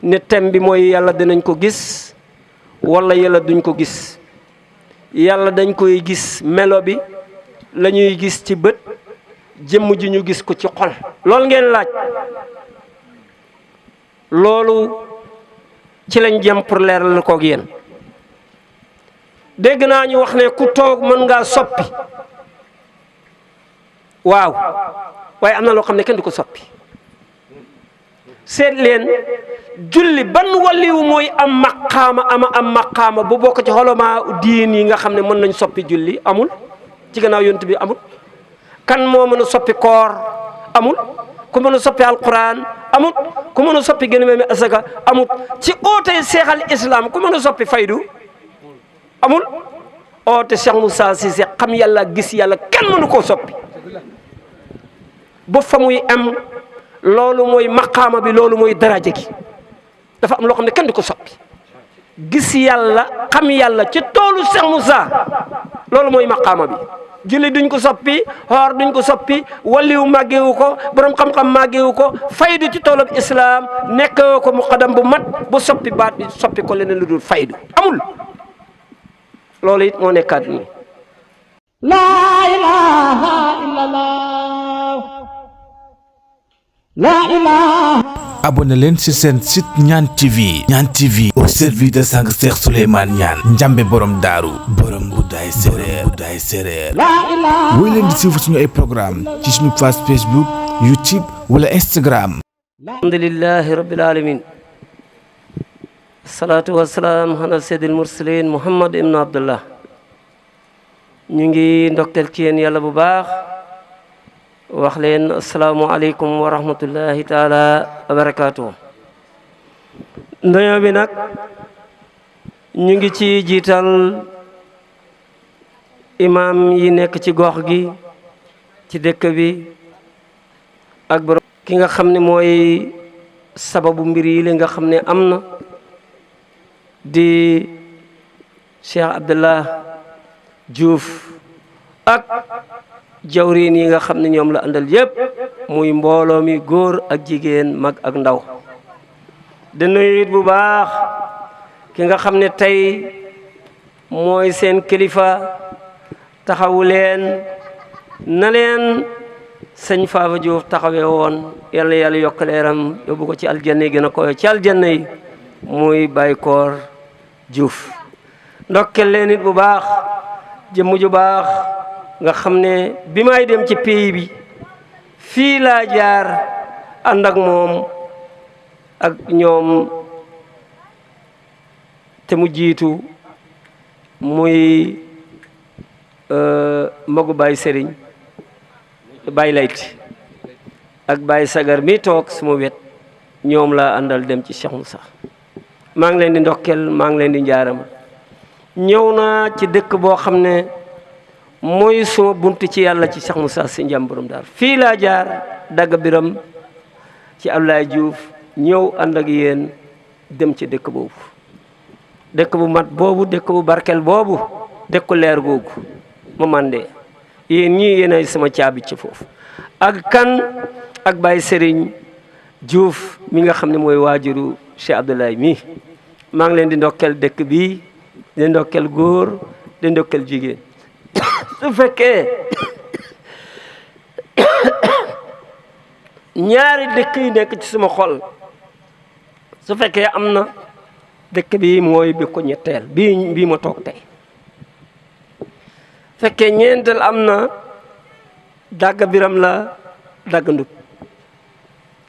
ne thème bi mooy yàlla dinañ ko gis wala yàlla duñ ko gis. yàlla dañ koy gis melo bi la ñuy gis ci bët jëmm ji ñu gis ko ci xol. loolu ngeen laaj loolu ci lañ jëm pour leeral ko ak yéen. dégg naa ñu wax ne ku toog mën ngaa soppi waaw waaye am na loo xam ne kenn du ko soppi. seet leen julli ban waliwu mooy am maqaama bu bokk ci xoloma diin yi nga xam ne mën nañ soppi julli amul ci gannaaw yonent bi amul. kan moo mën a soppi koor amul. ku mën a soppi alquran amul. ku mën a soppi gën a mel asaka amul. ci oote seexal islam ku mën a soppi faydu amul. oote Cheikh Moussa Cissé xam yàlla gis yàlla kenn mënu koo soppi ba fa muy am. loolu mooy maqaama bi loolu mooy daraja gi dafa am loo xam ne kenn du ko soppi gis yàlla xam yàlla ci toolu Cheikh Moussa loolu mooy maqaama bi. julli duñ ko soppi xoor duñ ko soppi waliwu màggewu ko borom xam-xam màggewu ko faydu ci toolub islam nekkoo ko muqaddam bu mat bu soppi baat bi soppi ko leneen lu dul faydu amul. loolu it moo nekkaat nii. laa ilaaha illallah. laa ilaaha. abonné leen ci seen site Niane TV. Niane TV au service de sang Cheikh Souleymane Niane. njambe borom daaru borom guddaay séréer. laa ilaaha. woy leen di suivre suñu ay programme ci suñu page Facebook YouTube wala Instagram. alhamdulillahi rabbil alamin salaatu wassalaam ala sayyidil mursalin Muhammad ibn Abdullah. ñu ngi ndoktel ci yéen yàlla bu baax wax leen asalaamualeykum wa rahmatullahi taala wa barakaatu. ndoyo bi nag ñu ngi ci jiital imam yi nekk ci gox gi ci dëkk bi ak borom ki nga xam ne mooy sababu mbir yi li nga xam ne am na di Cheikh Abdallah Diouf ak jawriin yi nga xam ne ñoom la àndal yépp muy mbooloo mi góor ak jigéen mag ak ndaw. di nuyu it bu baax ki nga xam ne tey mooy seen kilifa taxawu leen na leen sëñ Fafa Diouf taxawee woon yàlla yàlla yokk leeram yóbbu ko ci aljanna yi gën a koy ci aljanna yi muy Baye Koor Diouf. ndokkel leen it bu baax jëmm ju baax nga xam ne bi may dem ci pays bi fii laa jaar ànd ak moom ak ñoom te mu jiitu muy magu Baye Serigne Baye Layti ak Baye Sagar mi toog suma wet ñoom laa àndal dem ci Cheikh Moussa. maa ngi leen di ndokkel maa ngi leen di njaarama ñëw naa ci dëkk boo xam ne mooy suma buntu ci yàlla ci Cheikh Moussa si njàm borom daal fii laa jaar dagg biram ci Abdoulaye Diouf ñëw ànd ak yéen dem ci dëkk boobu dëkk bu mat boobu dëkk bu barkel boobu dëkku leer googu ma mandee yéen ñii yéen ay sama caabi ci foofu ak kan ak Baye Serigne Diouf mi nga xam ne mooy waajuru Cheikh Abdoulaye mi maa ngi leen di ndokkel dëkk bi di ndokkel góor di ndokkel jigéen su fekkee ñaari dëkk yi nekk ci sama xol su fekkee am na dëkk bi mooy bi ko ñetteel bii ma toog tey fekkee ñeenteel am na dagga biram la dagg ndut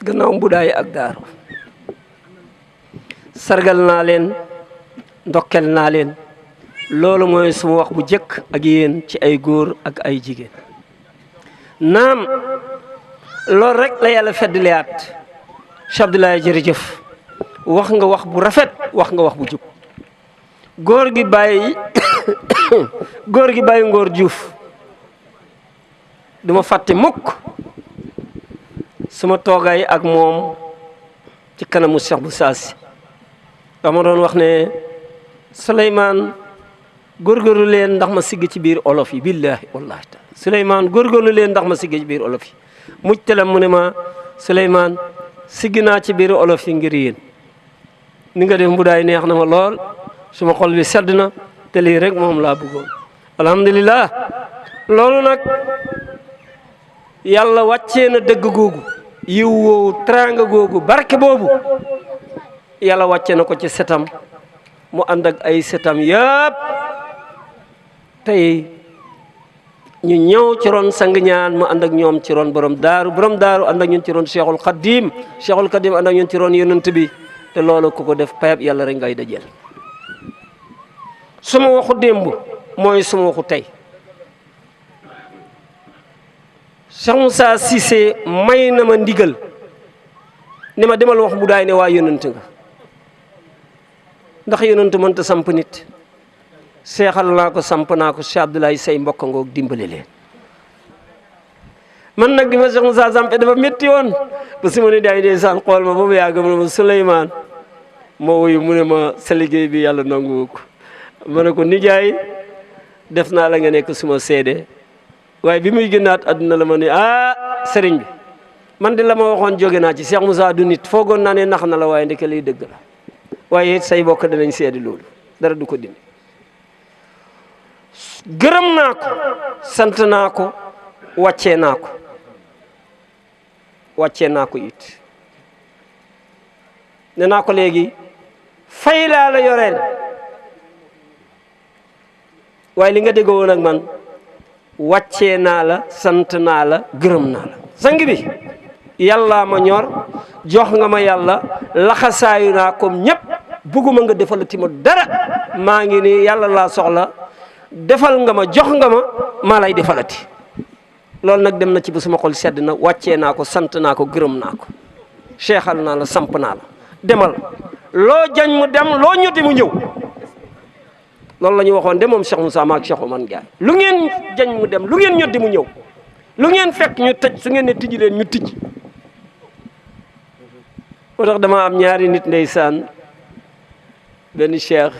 gannaaw mbudaay ak daaru sargal naa leen ndokkel naa leen loolu mooy suma wax bu jëkk ak yéen ci ay góor ak ay jigéen naam loolu rek la yàlla feddliyaat Cheikh Abdoulaye jërëjëf wax nga wax bu rafet wax nga wax bu jub góor gi Baye Ngor Diouf duma fàtte mukk suma toogaay ak moom ci kanamu Cheikh bu saasi dama doon wax ne Souleymane góorgóorlu leen ndax ma sigg ci biir olof yi billahi wallahi taala Souleymane góorgóorlu leen ndax ma sigg ci biir olof yi mujj telam mu ne ma Souleymane sigg naa ci biir olof yi ngir yéen ni nga def Mboudaay neex na ma lool suma xol bi sedd na te lii rek moom laa bëggoon alhamdulilah. loolu nag yàlla wàccee na dëgg googu yiw woowu teraanga googu barke boobu yàlla wàcce na ko ci setam mu ànd ak ay setam yëpp tey ñu ñëw ci ron sang ñaan mu ànd ak ñoom ci ron borom daaru ànd ak ñun ci ron Cheikhul Khadim ànd ak ñun ci ron yonent bi te loolu ku ko def payab yàlla rek ngay dajeel. suma waxu démb mooy suma waxu tey Cheikh Moussa Cissé may na ma ndigal ne ma demal wax Mboudaay ne waa yonent nga ndax yonent mënta samp nit seexal naa ko samp naa ko Cheikh Abdoulaye say mbokk ngoog dimbale leen man nag di ma Cheikh Moussa sampe dafa métti woon ba si ma ne daay ndeysaan xool ma ba mu yàgg mu ne ma Souleymane moo wuyu mu ne ma sa liggéey bi yàlla nanguwu ko ma ne ko nijaay def naa la nga nekk suma seede waaye bi muy génnaat àdduna la ma ne sëriñ bi man di la ma waxoon jóge naa ci Cheikh Moussa du nit foogoon naa ne nax na la waaye ndeke lay dëgg la waaye say bokk danañ seede loolu dara du ko dindi gërëm naa ko sant naa ko wàccee naa ko it ne naa ko léegi fay laa la yoreel waaye li nga déggoo woon ak man wàccee naa la sant naa la gërëm naa la sang bi yàlla ma ñor jox nga ma yàlla laxasaayu naa comme ñëpp bugguma nga defalati ma dara maa ngi ni yàlla laa soxla defal nga ma jox nga ma maa lay defalati loolu nag dem na ci ba suma xol sedd na wàccee naa ko sant naa ko gërëm naa ko seexal naa la samp naa la demal loo jañ mu dem loo ñoddi mu ñëw loolu la ñu waxoon de moom Cheikh Moussa maak Cheikh Oumar Ndiaye lu ngeen jañ mu dem lu ngeen ñoddi mu ñëw lu ngeen fekk ñu tëj su ngeen ne tijji leen ñu tijji moo tax dama am ñaari nit ndeysaan benn cheikh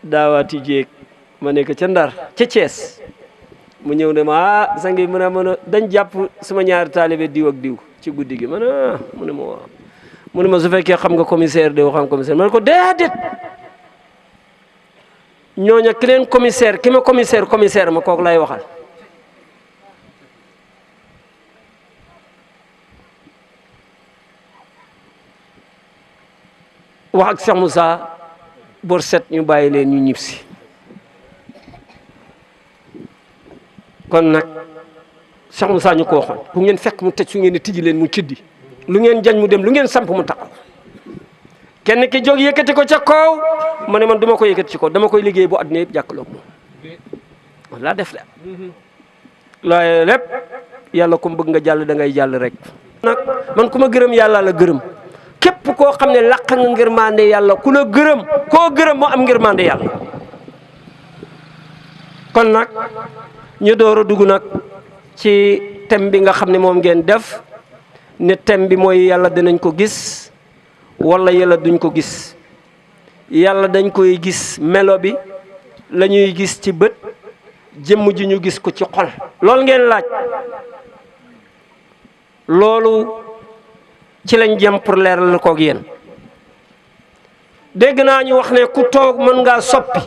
daawaati jéeg ma nekk ca Ndar ca Thiès mu ñëw ne ma sangi mën a dañ jàpp sama ñaari taalibe diw ak diw ci guddi gi mu ne ma waaw mu ne ma su fekkee xam nga commissaire diw xam commissaire ma ne ko déedéet ñooña ki leen commissaire ki ma commissaire ma kooku lay waxal wax ak Cheikh Moussa bor set ñu bàyyi leen ñu ñib si kon nag Cheikh Moussa ñu ko waxoon bu ngeen fekk mu tëj su ngeen di tijji leen mu ciddi lu ngeen jañ mu dem lu ngeen samp mu taxaw kenn ki jóg yëkkati ko ca kaw ma ne man du ma ko yëkkati ci kaw dama koy liggéey bu àdduna yëpp jàkkaloo moom laa def de looy lépp yàlla ku mu bëgg nga jàll da ngay jàll rek nag man ku ma gërëm yàlla la gërëm képp koo xam ne laq nga ngërmande yàlla ku la gërëm koo gërëm moo am ngërmande yàlla kon nag ñu door a dugg nag ci thème bi nga xam ne moom ngeen def ne thème bi mooy yàlla dinañ ko gis wala yàlla duñ ko gis yàlla dañ koy gis melo bi la ñuy gis ci bët jëmm ji ñu gis ko ci xol loolu ngeen laaj loolu ci lañ jëm pour leeral koog yéen dégg naa ñu wax ne ku toog mën ngaa soppi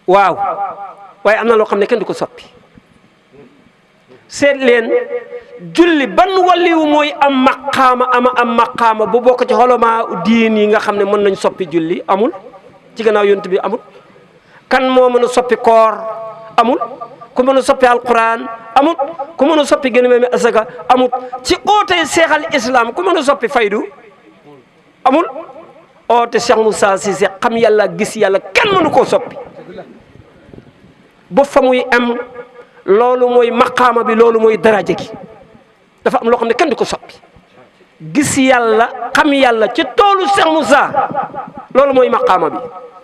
waaw waaye am na loo xam ne kenn du ko soppi seet leen julli ban waliwu mooy am maqaama bu bokk ci xoloma diin yi nga xam ne mën nañ soppi julli amul ci gannaaw yonent bi amul kan moo mën a soppi koor amul ku mën a soppi alquran amut ku mën a soppi gën a mel asaka amut ci oote seexal islam ku mën a soppi faydu amul oote Cheikh Moussa Cissé xam yàlla gis yàlla kenn mënu koo soppi ba fa muy am loolu mooy maqaama bi loolu mooy daraja gi dafa am loo xam ne kenn du ko soppi gis yàlla xam yàlla ci toolu Cheikh Moussa loolu mooy maqaama bi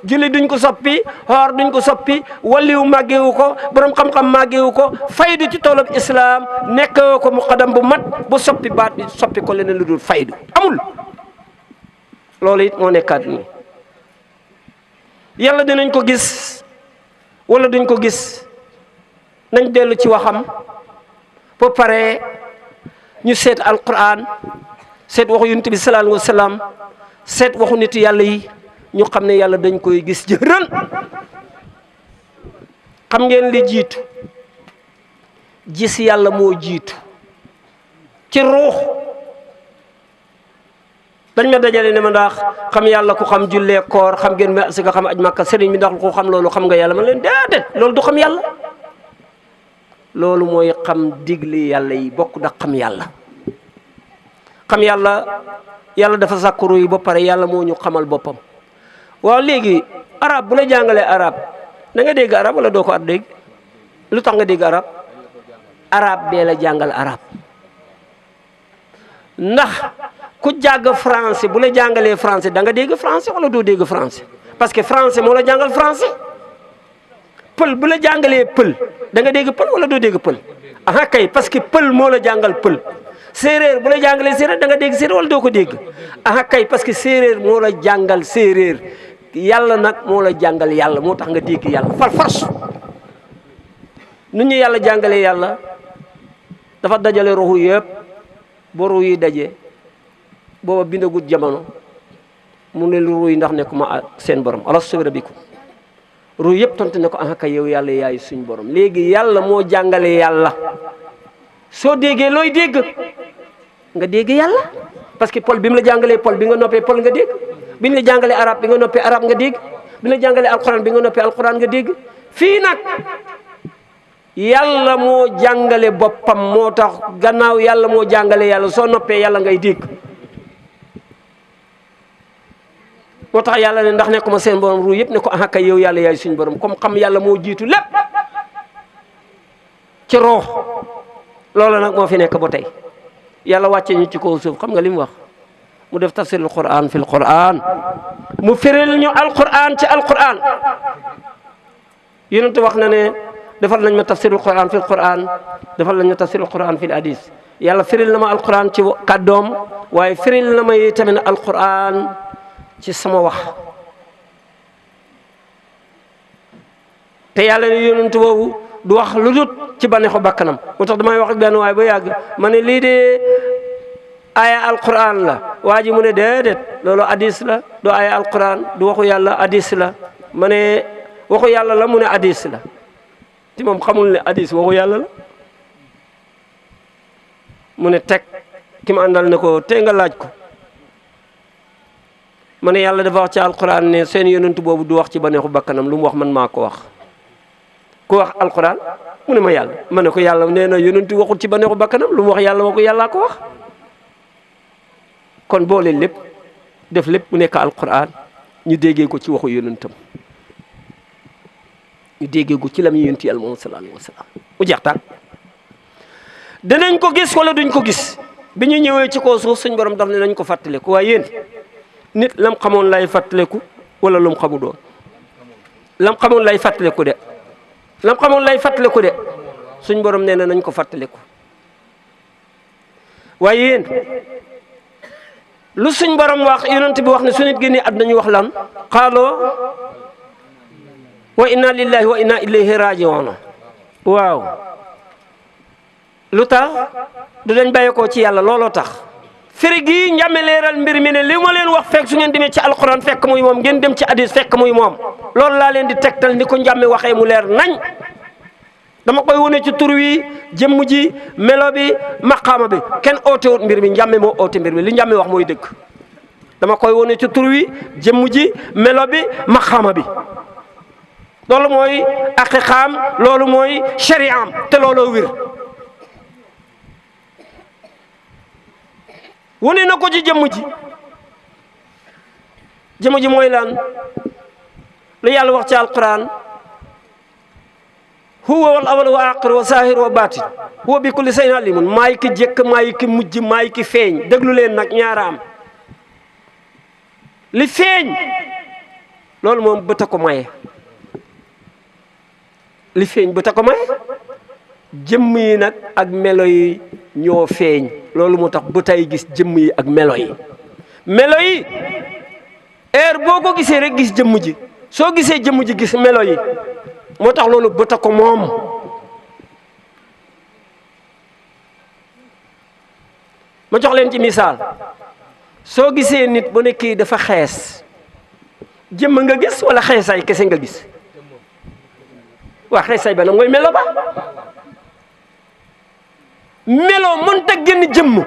julli duñ ko soppi xoor duñ ko soppi waliwu màggewu ko borom xam-xam màggewu ko faydu ci toolub islam nekk ko muqaddam bu mat bu soppi baat bi soppi ko leneen lu dul faydu amul loolu it moo nekkaat nii yàlla dinañ ko gis wala duñ ko gis nañ dellu ci waxam ba pare ñu seet alquran seet waxu yonent bi sallallahu alayhi wa sallam seet waxu nit yàlla yi ñu xam ne yàlla dañ koy gis jërën. xam ngeen li jiitu gis yàlla moo jiitu ci ruux. dañ ma dajale ne ma ndax xam yàlla ku xam jullee koor xam ngeen ma si nga xam aj makka sëriñ bi ndax ku xam loolu xam nga yàlla man leen déedéet loolu du xam yàlla. loolu mooy xam digli yàlla yi bokk da xam yàlla. xam yàlla dafa sàkkuru yi ba pare yàlla moo ñu xamal boppam. waaw léegi arab bu la jàngalee arab da nga dégg arab wala doo ko at dégg lu tax nga dégg arab bee la jàngal arab. ndax ku jàng français bu la jàngalee français da nga dégg français wala doo dégg français parce que français moo la jàngal français. pël bu la jàngalee pël da nga dégg pël wala doo dégg pël aha kay parce que pël moo la jàngal pël. séeréer bu la jàngalee séeréer da nga dégg séeréer wala doo ko dégg aha kay parce que séeréer moo la jàngal séeréer. yàlla nag moo la jàngal yàlla moo tax nga dégg yàlla far force. nu ñu yàlla jàngalee yàlla dafa dajale ruux yëpp ba ruux yi daje booba bindagut jamono mu ne lu ruux yi ndax nekkuma seen borom alastu bi rabbikum ruux yëpp tontu ne ko ah kay yow yàlla yaay suñ borom. léegi yàlla moo jàngale yàlla soo déggee looy dégg nga dégg yàlla parce que pol bi mu la jàngalee pol bi nga noppee pol nga dégg. bi ñu la jàngalee arab bi nga noppee arab nga dégg bi ñu la jàngalee alquran bi nga noppee alquran nga dégg. fii nag yàlla moo jàngale boppam moo tax gannaaw yàlla moo jàngale yàlla soo noppee yàlla ngay dégg. moo tax yàlla ne ndax nekkuma seen borom ruu yëpp ne ko ah kay yow yàlla yaay suñu borom comme xam yàlla moo jiitu lépp ci roox. loolu nag moo fi nekk ba tey yàlla wàcce ñu ci kaw suuf xam nga li mu wax. mu def tafsirul Qur'an fil Qur'an mu firil ñu alquran ci alquran. yonent wax na ne defal nañ ma tafsirul Qur'an fil Qur'an defal nañ ma tafsirul Qur'an fil hadis. yàlla firil na ma alquran ci kàddoom waaye firil na ma tamit alquran ci sama wax. te yàlla ne yonent boobu du wax lu dut ci bànneexu bakkanam moo tax damay wax ak benn waay ba yàgg ma ne lii de aya alquran la waa ji mu ne déedéet loolu hadis la du aya alquran du waxu yàlla hadis la ma ne waxu yàlla la mu ne hadis la te moom xamul ne hadis waxu yàlla la. mu ne teg ki ma àndal ne ko tey nga laaj ko ma ne yàlla dafa wax ci alquran ne seen yonent boobu du wax ci baneexu bakkanam lu mu wax man maa ko wax. ku wax alquran mu ne ma yàlla ma ne ko yàlla nee na yonent waxul ci baneexu bakkanam lu mu wax yàlla waxu yàllaa ko wax. kon boole lépp def lépp mu nekk alquran ñu déggee ko ci waxu yonentam ñu déggee ko ci lam yonenti yàlla moom sallallahu alayhi wa sallam mu jeex taal. danañ ko gis wala duñ ko gis bi ñu ñëwee ci kaw suuf suñ borom daf ne nañ ko fàttaliku waaye yéen nit lam xamoon lay fàttaliku wala lu mu xamu doon lam xamoon lay fàttaliku de lam xamoon lay fàttaliku de suñ borom nee na nañ ko fàttaliku waaye yéen lu suñ borom wax yonent bi wax ne su nit génnee àdduna ñu wax lan xaaloo wa inna lillahi wa inna ilayhi raji'un waaw lu tax du dañ bàyyi ko ci yàlla looloo tax firi gi njàmme leeral mbir mi ne li ma leen wax fekk su ngeen demee ci alquran fekk muy moom ngeen dem ci hadis fekk muy moom loolu laa leen di tegtal ni ko njàmme waxee mu leer nañ dama koy wone ci tur wi jëmm ji melo bi maqaama bi kenn ootewut mbir mi njàmme moo oote mbir mi li njàmme wax mooy dëgg dama koy wone ci tur wi jëmm ji melo bi maqaama bi loolu mooy aqiqaam loolu mooy shari'am te looloo wér wane na ko ci jëmm ji mooy lan lu yàlla wax ci alquran huwa wal awwal wa aaxir wa zaahir wa baatin huwa bi kulli shay'in alimun maay ki jëkk maay ki mujj maay ki feeñ déglu leen nag ñaaraam li feeñ loolu moom bët a ko maye li feeñ bët a ko maye jëmm yi nag ak melo yi ñoo feeñ loolu moo tax bët ay gis jëmm yi ak melo yi heure boo ko gisee rek gis jëmm ji soo gisee jëmm ji gis melo yi moo tax loolu bët a ko moom ma jox leen ci misaal soo gisee nit bu ne kii dafa xees jëmm nga gis wala xeesaay kese nga gis waa xeesaay ba nag mooy melo ba melo mënta génn jëmm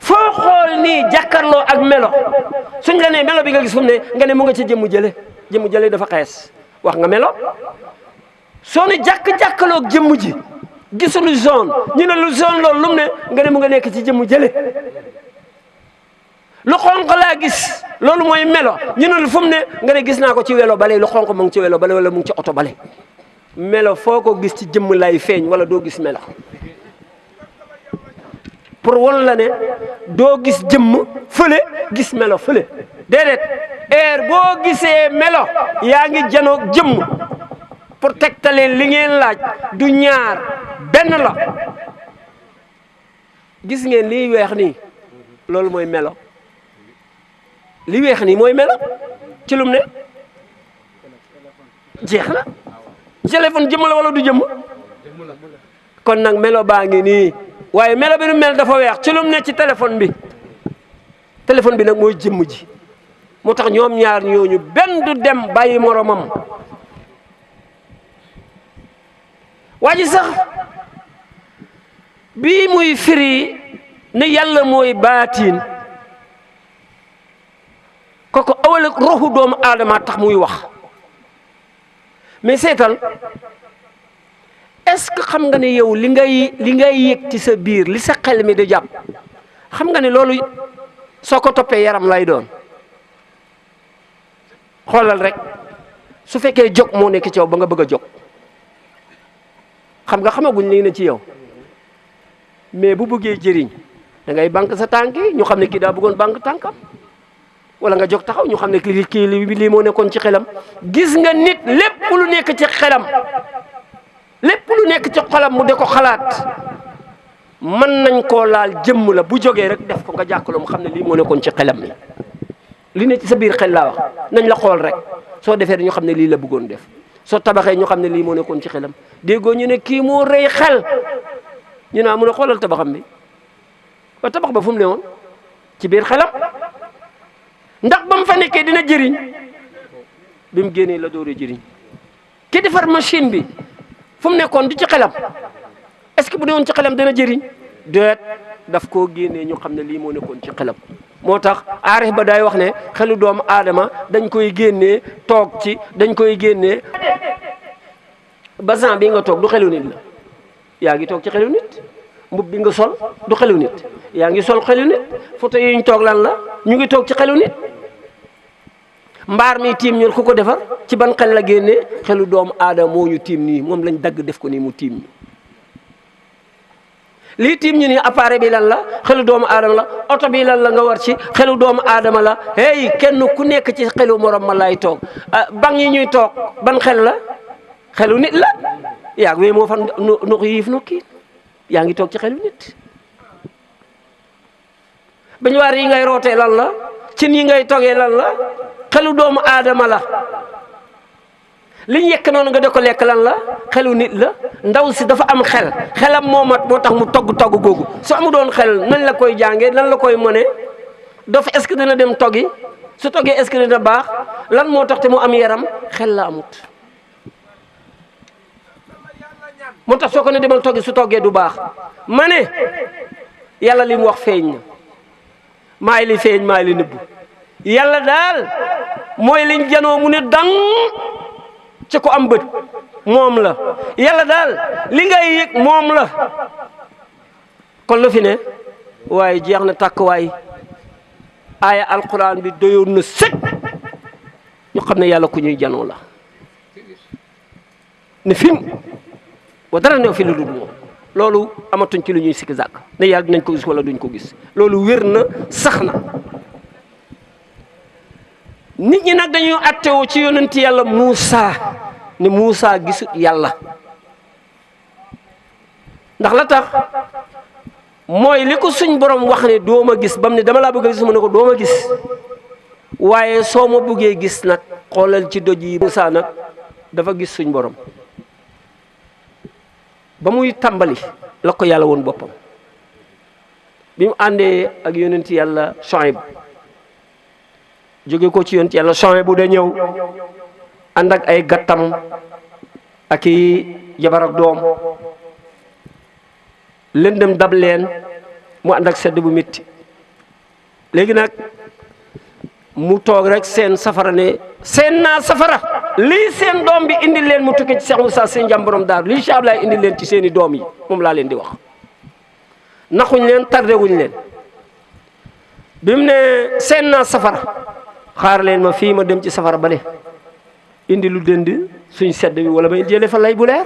foo xool nii jàkkarloo ak melo suñ la nee melo bi nga gis fu mu ne nga ne mu nga ci jëmm jële dafa xees wax nga melo soo ne jàkk-jàkkaloo ak jëmm ji gisu lu zone ñu ne lu zone loolu lu mu ne nga ne mu nga nekk ci jëmm jële lu xonq laa gis loolu mooy melo ñu ne lu fu mu ne nga ne gis naa ko ci welo bale lu xonq mu ngi ci welo bale wala mu ngi ci oto bale melo foo ko gis ci jëmm lay feeñ wala doo gis melo pour won la ne doo gis jëmm fële gis melo fële déedéet heure boo gisee melo yaa ngi janoog jëmm pour tegtaleen li ngeen laaj du ñaar benn la gis ngeen liy weex nii loolu mooy melo li weex nii mooy melo ci lum ne jeex na téléphone jëmm la wala du jëmm kon nag melo baa ngi nii waaye melo bi nu mel dafa weex ci lum ne ci téléphone bi nag mooy jëmm ji moo tax ñoom ñaar ñooñu benn du dem bàyyi moromam waa ji sax bii muy firi ne yàlla mooy baatiin kooku awal roxu doomu aadama tax muy wax mais seetal est-ce que xam nga ne yow li ngay yëg ci sa biir li sa xel mi di jàpp xam nga ne loolu soo ko toppee yaram lay doon xoolal rek su fekkee jóg moo nekk ci yow ba nga bëgg a jóg xam nga xamaguñ li ne ci yow mais bu bëggee jëriñ da ngay banque sa tànk yi ñu xam ne kii daa bëggoon banque tànkam wala nga jóg taxaw ñu xam ne kii lii moo nekkoon ci xelam gis nga nit lépp lu nekk ci xelam lépp lu nekk ci xolam mu de ko xalaat mën nañ koo laal jëmm la bu jógee rek def ko nga jàkkaloo mu xam ne lii moo nekkoon ci xelam mi li ne ci sa biir xel laa wax nañ la xool rek soo defee ñu xam ne lii la bëggoon def soo tabaxee ñu xam ne lii moo nekkoon ci xelam déggoo ñu ne kii moo rëy xel ñu naa mun a xoolal tabaxam bi wa tabax ba fu mu ne woon ci biir xelam ndax ba mu fa nekkee dina jëriñ bi mu génnee la doore jëriñ ki defar machine bi fu mu nekkoon du ci xelam est-ce que bu ne woon ci xelam dana jëriñ déet daf koo génnee ñu xam ne lii moo nekkoon ci xelam moo tax aarif ba day wax ne xelu doomu aadama dañ koy génnee toog ci dañ koy génnee basan bi nga toog du xelu nit la yaa ngi toog ci xelu nit mbub bi nga sol du xelu nit yaa ngi sol xelu nit photo yi ñu toog lan la ñu ngi toog ci xelu nit mbaar mi tiim ñun ku ko defar ci ban xel la génnee xelu doomu aadama moo ñu tiim nii moom lañ dagg def ko nii mu tiim ñu lii tiim ñu nii appareil bi lan la xelu doomu aadama la oto bi lan la nga war ci xelu doomu aadama la hey kenn ku nekk ci xelu morom ma lay toog bang yi ñuy toog ban xel la xelu nit la yaa ngi moo fan nu yiif nu kii yaa ngi toog ci xelu nit bañ waar yi ngay rootee lan la cin yi ngay toggee lan la xelu doomu aadama la liñ yekk noonu nga de ko lekk lan la xelu nit la ndaw si dafa am xel xelam moo mat moo tax mu togg googu su amu doon xel nañ la koy jàngee lan la koy mënee dafa est-ce que dina dem toggi su toggee est-ce que dina baax lan moo tax te mu am yaram xel la amut moo tax soo ko ne demal toggi su toggee du baax ma ne yàlla li mu wax feeñ na maay li feeñ maay li nëbbu yàlla daal mooy liñ janoo mu ne dang ci ko am bët moom la yàlla daal li ngay yëg moom la kon lu fi ne waaye jeex na tàkk waay aaya alquran bi doyoon na sëkk ñu xam ne yàlla ku ñuy janoo la ne film wa dara new fi lu dul moom loolu amatuñ ci lu ñuy sikki zàkk ne yàlla dinañ ko gis wala duñ ko gis loolu wér na sax na nit ñi nag dañuy attewoo ci yonent yàlla Muusa ne Muusa gisut yàlla ndax la tax mooy li ko suñ borom wax ne doo ma gis bam ne dama laa bëgg a gis mu ne ko doo ma gis waaye soo ma bëggee gis nag xoolal ci doj yi Muusa nag dafa gis suñ borom ba muy tàmbali la ko yàlla woon boppam bi mu àndee ak yonent yàlla Shuayb jóge ko ci yonent yàlla Shuayb bu da ñëw ànd ak ay gattam ak i jabar ak doom lëndëm dab leen mu ànd ak sedd bu métti léegi nag mu toog rek seen safara ne seen naa safara lii seen doom bi indi leen mu tukkee ci Cheikh Moussa seen jàmborom daaru lii Cheikh Ablaye indi leen ci seeni doom yi moom laa leen di wax naxuñ leen tardé wuñ leen bi mu ne seen naa safara xaar leen ma fii ma dem ci safara bale indi lu dënd suñ sedd bi wala may jëlee fa lay bu leer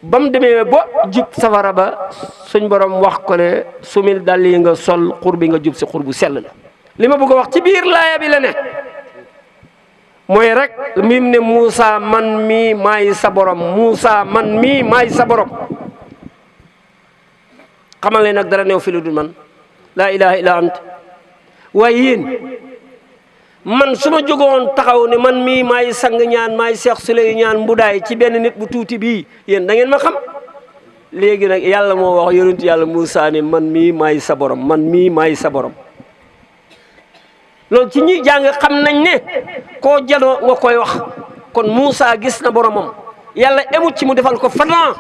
ba mu demee ba jub safara ba suñ borom wax ko ne sumil dàll yi nga sol xur bi nga jub si xur bu sell la li ma bëgg a wax ci biir laaya bi la ne mooy rek mim ne Moussa man mii maay sa borom Moussa man mii maay sa borom xamal leen nag dara neew fi lu dul man laa ilaha illa ant waaye yéen man su ma jógoon taxaw ne man mii maay sang ñaan maay Cheikh Souley ñaan mbudaay ci benn nit bu tuuti bii yéen da ngeen ma xam léegi nag yàlla moo wax yonent yàlla Moussa ne man mii maay sa borom man mii maay sa borom loolu ci ñi jàng xam nañ ne koo janoo nga koy wax kon Moussa gis na boromam yàlla emut ci mu defal ko fanaaw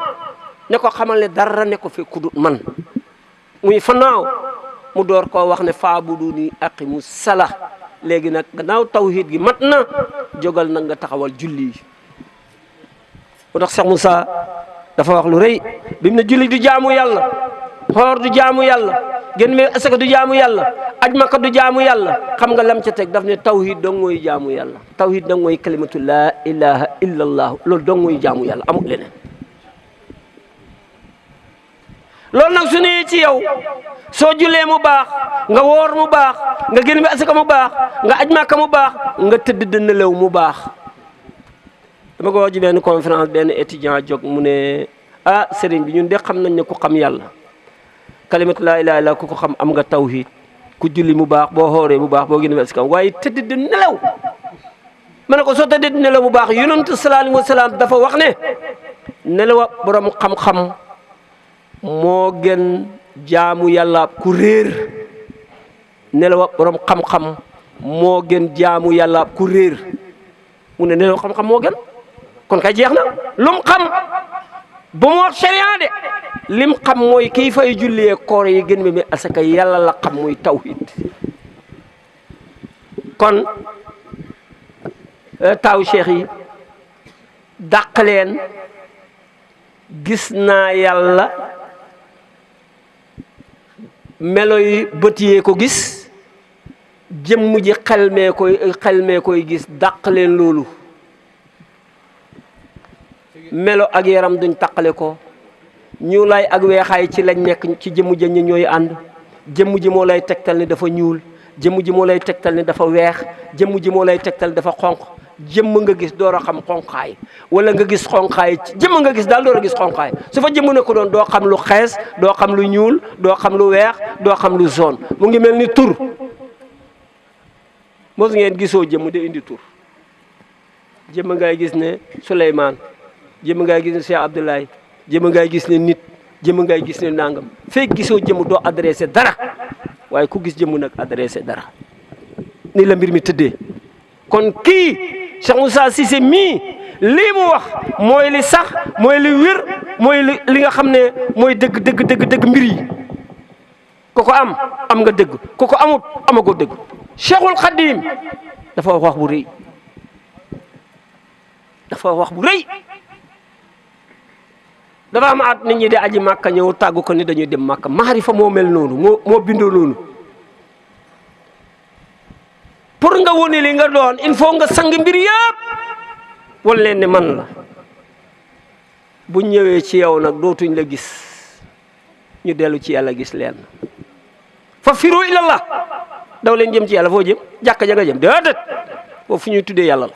ne ko xamal ne dara ne ko fi kudut man muy fanaaw mu door koo wax ne faabuduni aqimu sala léegi nag gannaaw tawhid gi mat na jógal nag nga taxawal julli yi moo tax Cheikh Moussa dafa wax lu rëy bi mu ne julli du jaamu yàlla xoor du jaamu yàlla gën me asaka du jaamu yàlla aj maka du jaamu yàlla xam nga lam ca teg daf ne tawhid dong mooy jaamu yàlla tawhid dong mooy kalimatu laa ilaha illa allah loolu dong mooy jaamu yàlla amul leneen loolu nag su ne ci yow soo jullee mu baax nga woor mu baax nga gën me asaka mu baax nga aj maka mu baax nga tëdd dënn lew mu baax dama ko wax ci benn conférence benn étudiant jóg mu ne ah sëriñ bi ñun de xam nañ ne ku xam yàlla kalimatu laa ilaaha illa ku ko xam am nga tawhid ku julli mu baax boo xooree mu baax boo gën a si waaye tëdd di nelaw ma ne ko soo tëdd di nelaw bu baax yonent sallallahu alayhi wa sallam dafa wax ne nelaw borom xam-xam moo gën jaamu yàlla ku réer nelaw borom xam-xam moo gën jaamu yàlla ku réer mu ne nelaw xam-xam moo gën kon kay jeex na lum xam ba mu wax sharia de lim xam mooy kii fay jullee koor yi gën mi asaka yàlla la xam muy tawhid kon taaw cheikh yi dàq leen gis naa yàlla melo yi bët yee ko gis jëmm ji xel mee koy gis dàq leen loolu melo ak yaram duñ taqale ko ñuulaay ak weexaay ci lañ nekk ci jëmm ji ñooy ànd jëmm ji moo lay tegtal ni dafa ñuul jëmm ji moo lay tegtal ni dafa weex jëmm ji moo lay tegtal dafa xonq jëmm nga gis door a xam xonqaay wala nga gis xonqaay jëmm nga gis daal door a gis xonqaay su fa jëmm ne ko doon doo xam lu xees doo xam lu ñuul doo xam lu weex doo xam lu jaune mu ngi mel ni tur mos ngeen gisoo jëmm de indi tur jëmm ngay gis ne Souleymane jëmm ngay gis ne Cheikh Abdoulaye jëmm ngay gis ne nit jëmm ngay gis ne nangam fekk gisoo jëmm doo adressé dara waaye ku gis jëmm nag adressé dara ni la mbir mi tëddee kon kii Cheikh Moussa Cissé mii lii mu wax mooy li sax mooy li wér mooy li nga xam ne mooy dëgg mbir yi ku ko am nga dëgg ku ko amut amagoo dëgg Cheikhul Khadim dafa wax bu rëy dafa am at nit ñi di aji màkka ñëw tàggu ko ni dañuy dem màkka maarifa moo mel noonu moo bindoo noonu pour nga wone li nga doon il faut nga sang mbir yëpp wan leen ne man la bu ñëwee ci yow nag dootuñ la gis ñu dellu ci yàlla gis leen fa firu ilallah daw leen jëm ci yàlla foo jëm jàkka ja nga jëm déedéet foofu fu ñuy tuddee yàlla la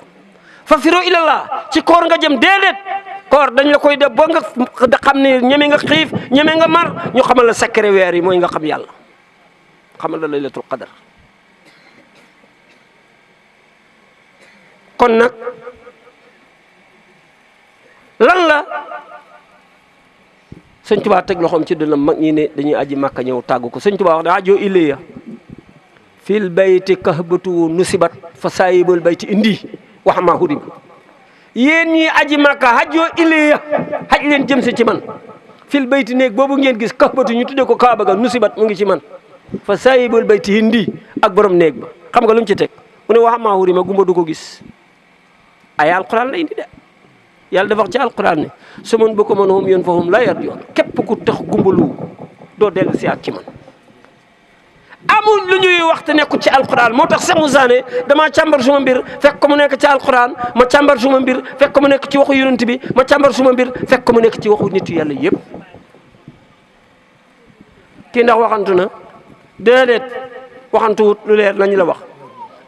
fa firu ilallah ci koor nga jëm déedéet koor dañ la koy def ba nga xam ne ñeme nga xiif ñeme nga mar ñu xamal la secret weer yi mooy nga xam yàlla xamal la laylatul qadar kon nag lan la sëñ Tuubaa teg loxoom ci dënnam mag ñi ne dañuy aji Makka ñëw tàggu ko sëñ Tuubaa wax ne ajoo ilayya fil bayti kahbatu nusibat fa saayibul bayti indi wax maa hurib yéen ñi aji Makka ajoo ilayya xaj leen jëm si ci man fil bayti néeg boobu ngeen gis kahbatu ñu tuddee ko Kaaba ga nusibat mu ngi ci man fa saayibul bayti indi ak borom néeg ba xam nga lu mu ci teg mu ne wax maa hurib ma gumba du ko gis ay alquran la indi de yàlla dafa wax ci alquran ne su man bu ko mën hum yoon fa hum la yar yoon képp ku tax gumbalu doo dellu si at ci man amul lu ñuy wax te nekkul ci alquran moo tax Cheikh Moussa ne damaa càmbar suma mbir fekk ko mu nekk ci alquran ma càmbar suma mbir fekk ko mu nekk ci waxu yonent bi ma càmbar suma mbir fekk ko mu nekk ci waxu nitu yàlla yëpp kii ndax waxantu na déedéet waxantuwut lu leer lañu la wax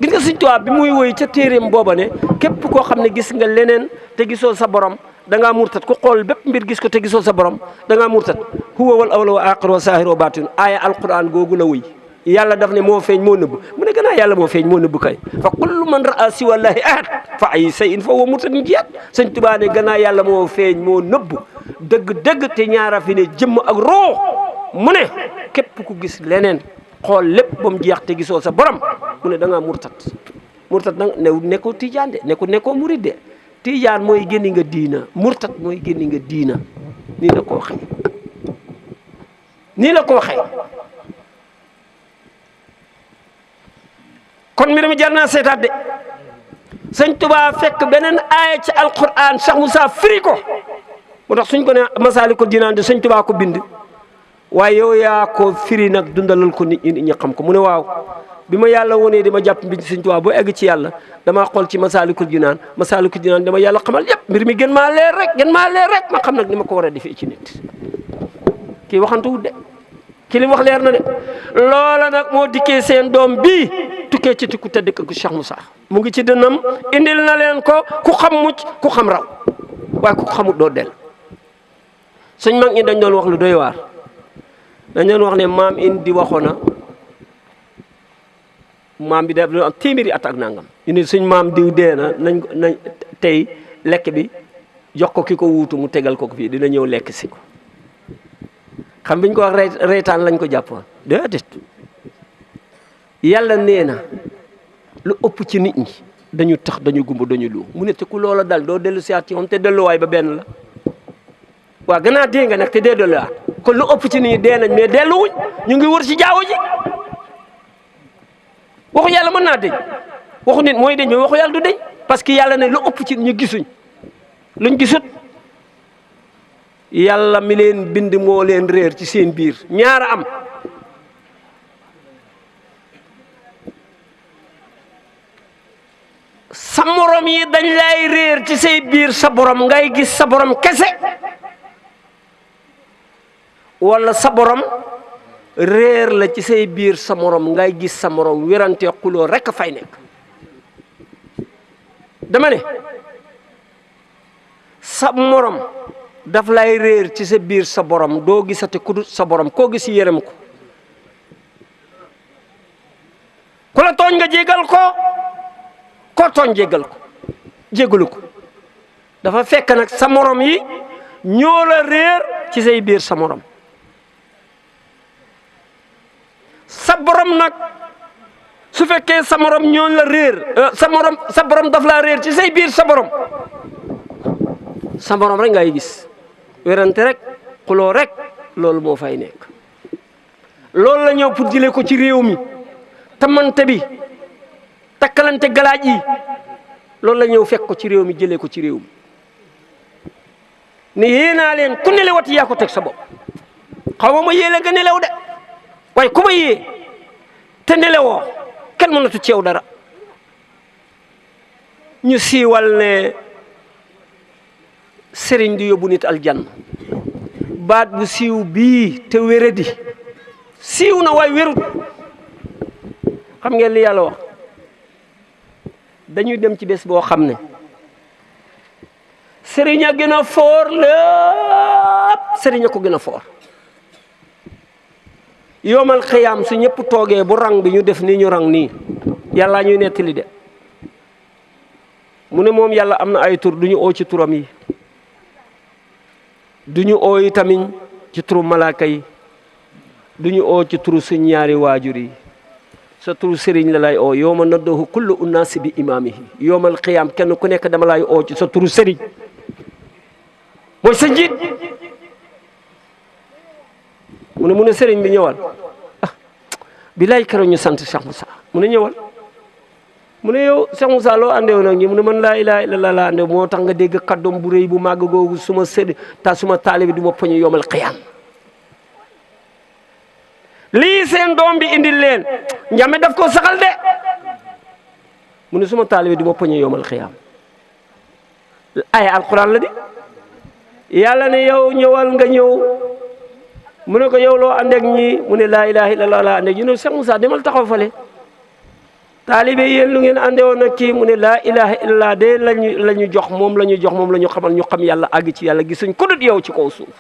gis nga Sëñ Tuubaa bi muy woy ca téeréem booba ne képp koo xam ne gis nga leneen te gisoo sa borom da ngaa murtat ku xool bépp mbir gis ko te gisoo sa borom da ngaa murtat huwa wal awwal wa aaxir wa zaahir wa baatin aaya alquran googu la woy yàlla daf ne moo feeñ moo nëbb mu ne gannaaw yàlla moo feeñ moo nëbb kay fa kullu man raa siwallaahi ahad fa ay sayin fa huwa murtadin jihaad Sëñ Tuubaa ne gannaaw yàlla moo feeñ moo nëbb dëgg te ñaara fi ne jëmm ak roo mu ne képp ku gis leneen xool lépp ba mu jeex te gisoo sa borom mu ne da ngaa murtat nag nekkoo tijaan de nekkoo murid de tijaan mooy génni nga diina murtat mooy génni nga diina nii la ko waxee kon mbir mi jar naa seetaat de Sëñ Tuubaa fekk beneen aaya ci alquran Cheikh Moussa firi ko moo tax suñ ko ne Masaalikul Jinaan de Sëñ Tuubaa ko bind waaye yow yaa ko firi nag dundalal ko nit ñi xam ko mu ne waaw bi ma yàlla wonee dama jàpp mbind Sëñ Tuubaa boo egg ci yàlla damaa xool ci Masaalikul Jinaan dama yàlla xamal yëpp mbir mi gën maa leer rek ma xam nag ni ma ko war a defee ci nit kii waxantu wut de ki li wax leer na de loola nag moo dikkee seen doom bii tukkee ci tukku tedd ko Cheikh Moussa mu ngi ci dënnam indil na leen ko ku xam mucc ku xam raw waaye ku xamut doo del suñ mag ñi dañ doon wax lu doy waar dañ doon wax ne maam indi waxoona maam bi daf doon am téeméeri at ak nangam ñu ne suñ maam diw dee na nañ tey lekk bi jox ko ki ko wuutu mu tegal ko fii dina ñëw lekk si ko xam biñ ko wax reetaan lañ ko jàppoon déedéet yàlla nee na lu ëpp ci nit ñi dañu tax dañu gumba dañu lu mu ne te ku loola dal doo dellu siyaat ci moom te delluwaay ba benn la waaw gannaaw dee nga nag te dee delluwaat kon lu ëpp ci nit ñi dee nañ mais delluwuñ ñu ngi wër ci jaawo ji waxu yàlla mën naa deñ waxu nit mooy deñ mais waxu yàlla du deñ parce que yàlla ne lu ëpp ci ñu gisuñ luñ gisut yàlla mi leen bind moo leen réer ci seen biir ñaara am sa morom yi dañ lay réer ci say biir sa borom ngay gis sa borom kese wala sa borom réer la ci say biir sa morom ngay gis sa morom wérante xuloo rekk fay nekk dama ne sa morom daf lay réer ci sa biir sa borom doo gisati ku dul sa borom koo gis yërëm ko ku la tooñ nga jégal ko koo tooñ jégal ko jégalu ko dafa fekk nag sa morom yi ñoo la réer ci say biir sa morom sa borom nag su fekkee sa morom ñoo la réer sa borom daf laa réer ci say biir sa borom rek ngay gis werante rek xuloo rek loolu moo fay nekk loolu la ñëw pour jëlee ko ci réew mi tamante bi takkalante galaaj yi loolu la ñëw fekk ko ci réew mi jëlee ko ci réew mi ne yéenaa leen ku nelewati yaa ko teg sa bopp xaw ma yéele nga nelew de waaye ku ma yee te nelewoo kenn mënatu ceew dara ñu siiwal ne sëriñ di yóbbu nit aljanna baat bu siiw bii te wéradi siiw na waaye wérut xam ngeen li yàlla wax dañuy dem ci bés boo xam ne sëriñ a gën a foor lépp sëriñ a ko gën a foor yoomal xiyaam su ñëpp toogee bu rang bi ñu def nii ñu rang nii yàlla ñuy nettali de mu ne moom yàlla am na ay tur du ñu oo ci turam yi du ñu ooyi tamit ci turu malaaka yi duñu oo ci turu suñ ñaari waajur yi sa turu sëriñ la lay oo yawma naddahu kullu unnaasi bi imaamihi yawmal qiyaam kenn ku nekk dama lay oo ci sa turu sëriñ mooy sa njiit mu ne sëriñ bi ñëwal bilaay keroog ñu sant Cheikh Moussa mu ne ñëwal mu ne yow Cheikh Moussa loo àndewoon ak ñi mu ne man laa ilaaha illallaah laa àndew moo tax nga dégg kàddoom bu rëy bu màgg googu suma sëriñ suma taalibe du ma poñe yawmal qiyaam lii seen doom bi indil leen njame daf ko saxal de mu ne suma taalibe du ma poñe yawmal qiyaam ay alquran la di yàlla ne yow ñëwal nga ñëw mu ne ko yow loo ànd ak ñi mu ne laa ilaaha illallaah laa ànd ak ñu ne Cheikh Moussa demal taxaw fale taalibe yéen lu ngeen ànde woon ak kii mu ne laa ilaaha illallaah de la ñu jox moom la ñu jox moom la ñu xamal ñu xam yàlla àgg ci yàlla gisuñ ku dut yow ci kaw suuf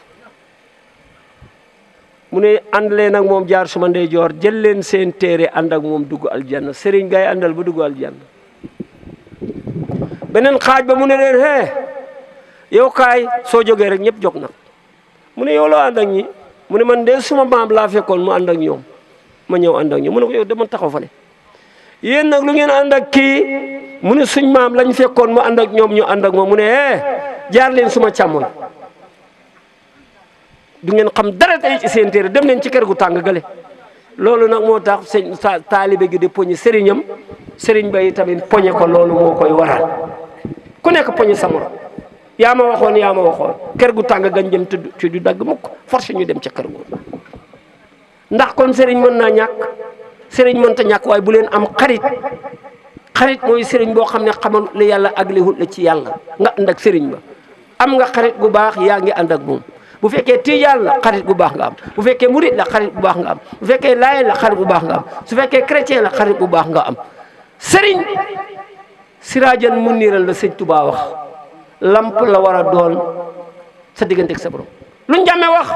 mu ne ànd leen ak moom jaar suma ndeyjoor jël leen seen téere ànd ak moom dugg aljanna sëriñ gay àndal ba dugg aljanna beneen xaaj ba mu ne leen yow kaay soo jógee rek ñëpp jóg nag mu ne yow loo ànd ak ñi mu ne man de suma maam laa fekkoon mu ànd ak ñoom ma ñëw ànd ak ñoom mu ne ko yow dama taxaw fale yéen nag lu ngeen ànd ak kii mu ne suñ maam lañ fekkoon mu ànd ak ñoom ñu ànd ak moom mu ne jaar leen suma càmmoñ du ngeen xam dara tey ci seen téere dem leen ci kër gu tàng gale loolu nag moo tax sëñ taalibe gi di poñe sëriñam sëriñ bay tamit poñe ko loolu moo koy waral ku nekk poñe sa morom yaa ma waxoon kër gu tàng gañ jëm ci du dagg mukk force ñu dem ca kër gu ndax kon sëriñ mën naa ñàkk sëriñ mënta ñàkk waaye bu leen am xarit mooy sëriñ boo xam ne xamal la yàlla ak li hut la ci yàlla nga ànd ak sëriñ ba am nga xarit gu baax yaa ngi ànd ak moom bu fekkee tijaan la xarit bu baax nga am bu fekkee murit la xarit bu baax nga am bu fekkee laayeen la xarit bu baax nga am su fekkee chrétien la xarit bu baax nga am sëriñ siraajan muniiran la sëñ Tuubaa wax lamp la war a doon sa diggante ak sa borom lu njàmme wax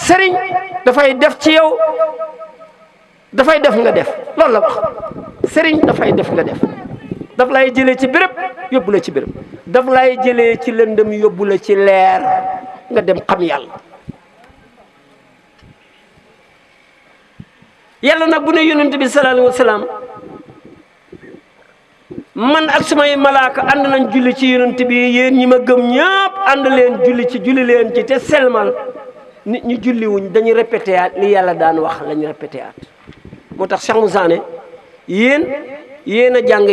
sëriñ dafay def ci yow dafay def nga def loolu la wax sëriñ dafay def nga def daf lay jëlee ci béréb yóbbu la ci béréb daf lay jëlee ci lëndëm yóbbu la ci leer nga dem xam yàlla nag bu ne yonent bi sallallahu alayhi wa sallam man ak sumay malaaka ànd nañ julli ci yonent bi yéen ñi ma gëm ñëpp ànd leen julli leen ci te selmal nit ñi julli wuñ dañuy répété at li yàlla daan wax lañu répété at moo tax Cheikh Moussa ne yéen a jàng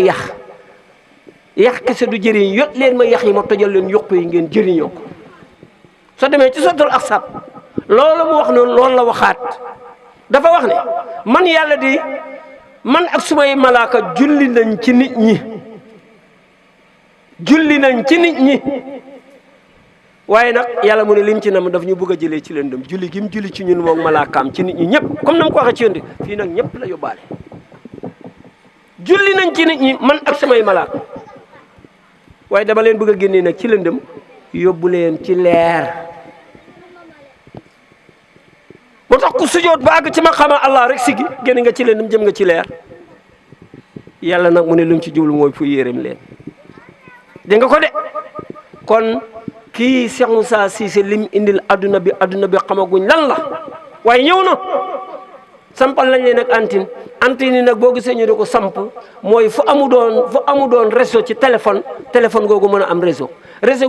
yax kese du jëriñ yot leen ma yax yi ma tojal leen yokk yi ngeen jëriñoo ko soo demee ci sottul Ahzab loolu mu wax noonu loolu la waxaat dafa wax ne man yàlla di man ak sumay malaaka julli nañ ci nit ñi waaye nag yàlla mu ne lim ci nam daf ñu bëgg a jëlee ci lëndëm julli gi mu julli ci ñun moom malaakaam ci nit ñi ñëpp comme na mu ko waxee ci yonent fii nag ñëpp la yóbbaale julli nañ ci nit ñi man ak samay malaaka waaye dama leen bëgg a génnee nag ci lëndëm yóbbu leen ci leer moo tax ku sujjoot ba àgg ci ma xama Allah rek sigi génn nga ci lëndëm jëm nga ci leer yàlla nag mu ne lu mu ci jublu mooy fu yéeram leen dégg nga ko de kon kii Cheikh Moussa Cissé lim indil adduna bi xamaguñ lan la waaye ñëw na sampal lañ leen nag antenne yi nag boo gisee ñu di ko samp mooy fu amu doon réseau ci téléphone googu mën a am réseau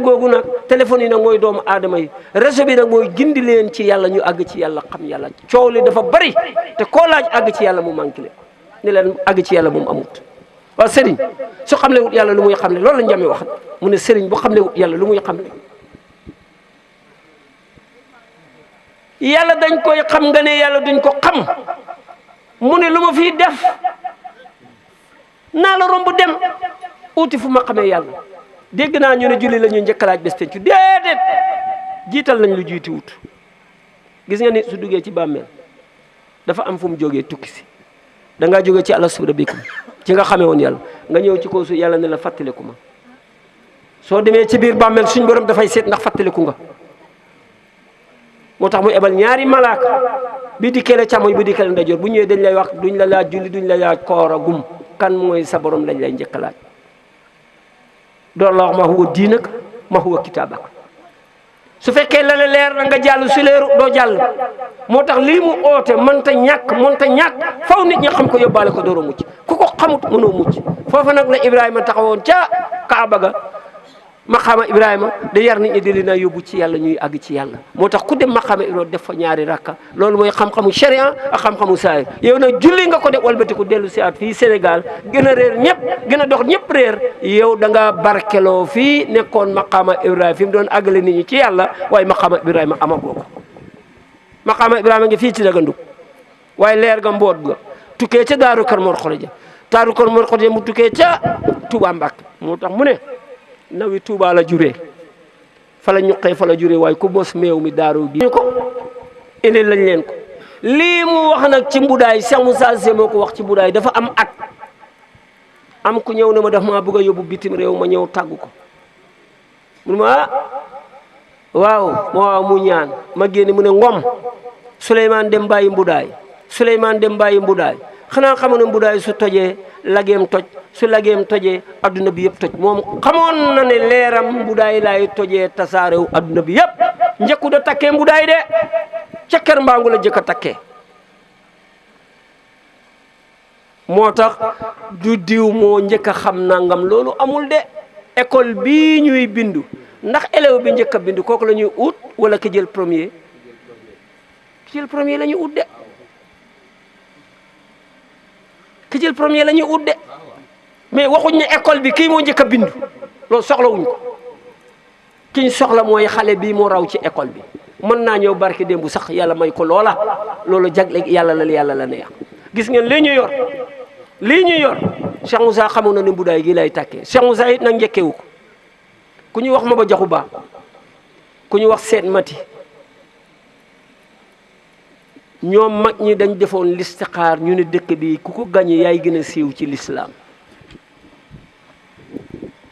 googu nag téléphone yi nag mooy doomu aadama yi réseau bi nag mooy gindi leen ci yàlla ñu àgg ci yàlla xam yàlla coow li dafa bari te koo laaj àgg ci yàlla mu manqué leen ni leen àgg ci yàlla moom amut waaw sëriñ su xam le wut yàlla lu muy xam le loolu la njame wax mu ne sëriñ bu xam le wut yàlla lu muy xam le yàlla dañ koy xam nga ne yàlla duñ ko xam mu ne lu ma fii def naa la romb dem uti fu ma xamee yàlla dégg naa ñu ne julli la ñuy njëkkalaaj bés pencu déedéet jiital nañ lu jiiti wut gis nga ni su duggee ci bàmmeel dafa am fu mu jógee tukki si da ngaa jógee ci alastu rabbikum ci nga xamee woon yàlla nga ñëw ci kaw su yàlla ne la fàttaliku ma soo demee ci biir bàmmeel suñ borom dafay seet ndax fàttaliku nga moo tax mu ebal ñaari malaaka bi di kele càmmoñ bi di kele ndeyjoor bu ñëwee dañ lay wax duñ la laaj julli duñ la laaj koor a gum kan mooy sa borom lañ lay njëkk laaj door la wax ma huwa diinak ma huwa kitaabak su fekkee la la leer na nga jàll su leeru doo jàll moo tax lii mu oote mënta ñàkk faw nit ñi xam ko yóbbaale ko door a mucc ku ko xamut mënoo mucc foofa nag la Ibrahima taxawoon ca Kaaba ga maqaama Ibrahima da yar nit ñi di leen a yóbbu ci yàlla ñuy àgg ci yàlla moo tax ku dem maqaama Ibrahima def fa ñaari rakka loolu mooy xam-xamu sharia ak xam-xamu saayir yow nag julli nga ko de walbatiku dellu si at fii Sénégal gën a réer ñëpp gën a dox ñëpp réer yow da nga barkeloo fii nekkoon maqaama Ibrahima fi mu doon àggale nit ñi ci yàlla waaye maqaama Ibrahima amagoo ko maqaama Ibrahima ngi fii ci Dagandou waaye leer ga mboot ga tukkee ca Daaru Kër Mor Xoroja Daaru Kër Mor Xoroja mu tukkee ca Touba Mbacke moo tax mu ne nawi Touba la juree fa la ñuqee fa la juree waaye ku mos meew mi daaru gi ko indi lañ leen ko lii mu wax nag ci mbudaay Cheikh Moussa Cissé moo ko wax ci mbudaay dafa am at am ku ñëw ne ma daf maa bëgg a yóbbu bitim réew ma ñëw tàggu ko mun ma waaw mu ñaan ma génne mu ne ngom Souleymane dem bàyyi mbudaay Souleymane dem bàyyi mbudaay xanaa xamoon na mbudaay su tojee lageem toj su lageem tojee adduna bi yëpp toj moom xamoon na ne leeram mbudaay laay tojee tasaarew adduna bi yëpp njëkku da takkee mbudaay de ca kër mbaangu la jëkk a takkee moo tax du diw moo njëkk a xam nangam loolu amul de école bii ñuy bindu ndax élève bi njëkk a bindu kooku la ñuy ut wala ki jël premier la ñuy ut de ki jël premier la ñuy ut de mais waxuñ ne école bi kii moo njëkk a bindu loolu soxlawuñ ko ki ñu soxla mooy xale bii moo raw ci école bi mën naa ñëw barke démb sax yàlla may ko loola loolu jagle yàlla la neex gis ngeen lii ñu yor Cheikh Moussa xamoon na ne mbudaay gi lay tàkkee Cheikh Moussa it nag njëkkewu ko ku ñu wax ma ba jaxu baa ku ñu wax seet mati ñoom mag ñi dañ defoon listixaar ñu ne dëkk bi ku ko gañe yaay gën a siiw ci lislaam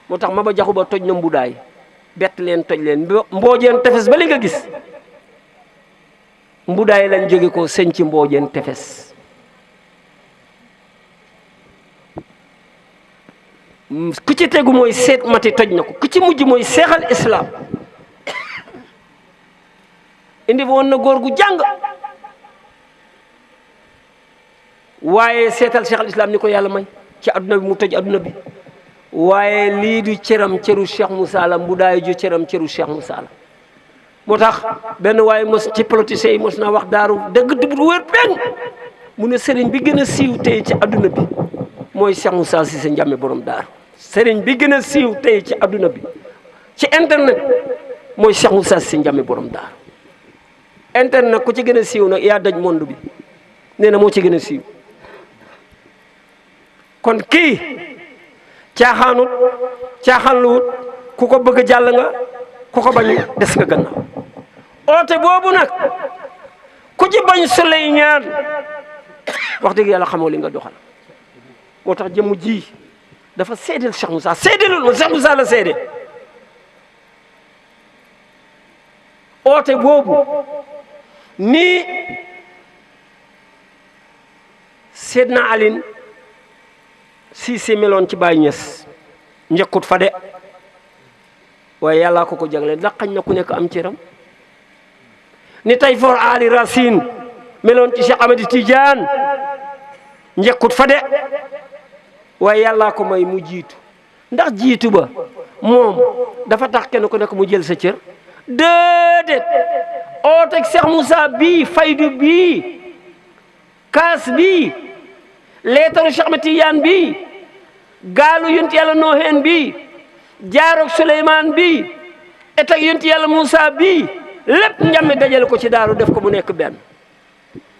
moo tax ma ba jaxu ba toj na mbudaay bett leen toj leen mboojeen tefes ba li nga gis mbudaay lañ jóge ko sëñ ci mboojeen tefes ku ci tegu mooy seet mati toj na ko ku ci mujj mooy seexal islam indi woon na góor gu jàng waaye seetal seexal islam ni ko yàlla may ci adduna bi mu toj adduna bi waaye lii du cëram cëru Cheikh Moussa la mbudaay ju cëram cëru Cheikh Moussa la moo tax benn waaye mos ci politicien yi mos naa wax daaru dëgg dëgg wér peng mu ne sëriñ bi gën a siiw tey ci adduna bi mooy Cheikh Moussa Cissé Ndiamé borom daaru sëriñ bi gën a siiw tey ci adduna bi ci internet mooy Cheikh Moussa Cissé Ndiamé borom daaru internet ku ci gën a siiw nag yaa daj monde bi nee na moo ci gën a siiw kon kii caaxaanluwut ku ko bëgg jàll nga ku ko bañ des nga gannaaw oote boobu nag ku ci bañ Souleymane wax dëgg yàlla xamoo li nga doxal moo tax jëmm ji dafa seedeel Cheikh Moussa seedeelul ma Cheikh Moussa la seede oote boobu nii Seydina Aline Cissé meloon ci Baye Niass njëkkut fa de waaye yàllaa ko jagleel ndax xañ na ku nekk am cëram ni tey for Ali Racine meloon ci Cheikh Ahmed Tidiane njëkkut fa de waaye yàllaa ko may mu jiitu ndax jiitu ba moom dafa tax kenn ku nekk mu jël sa cër déedéet ooteeg Cheikh Moussa bii faydu bii kaas bii leetaru Cheikh Ahmed Tidiane bii gaalu yonent yàlla Nooheen bii jaaroog Souleymane bii etak yonent yàlla Moussa bii lépp Ndiamé dajale ko ci daaru def ko mu nekk benn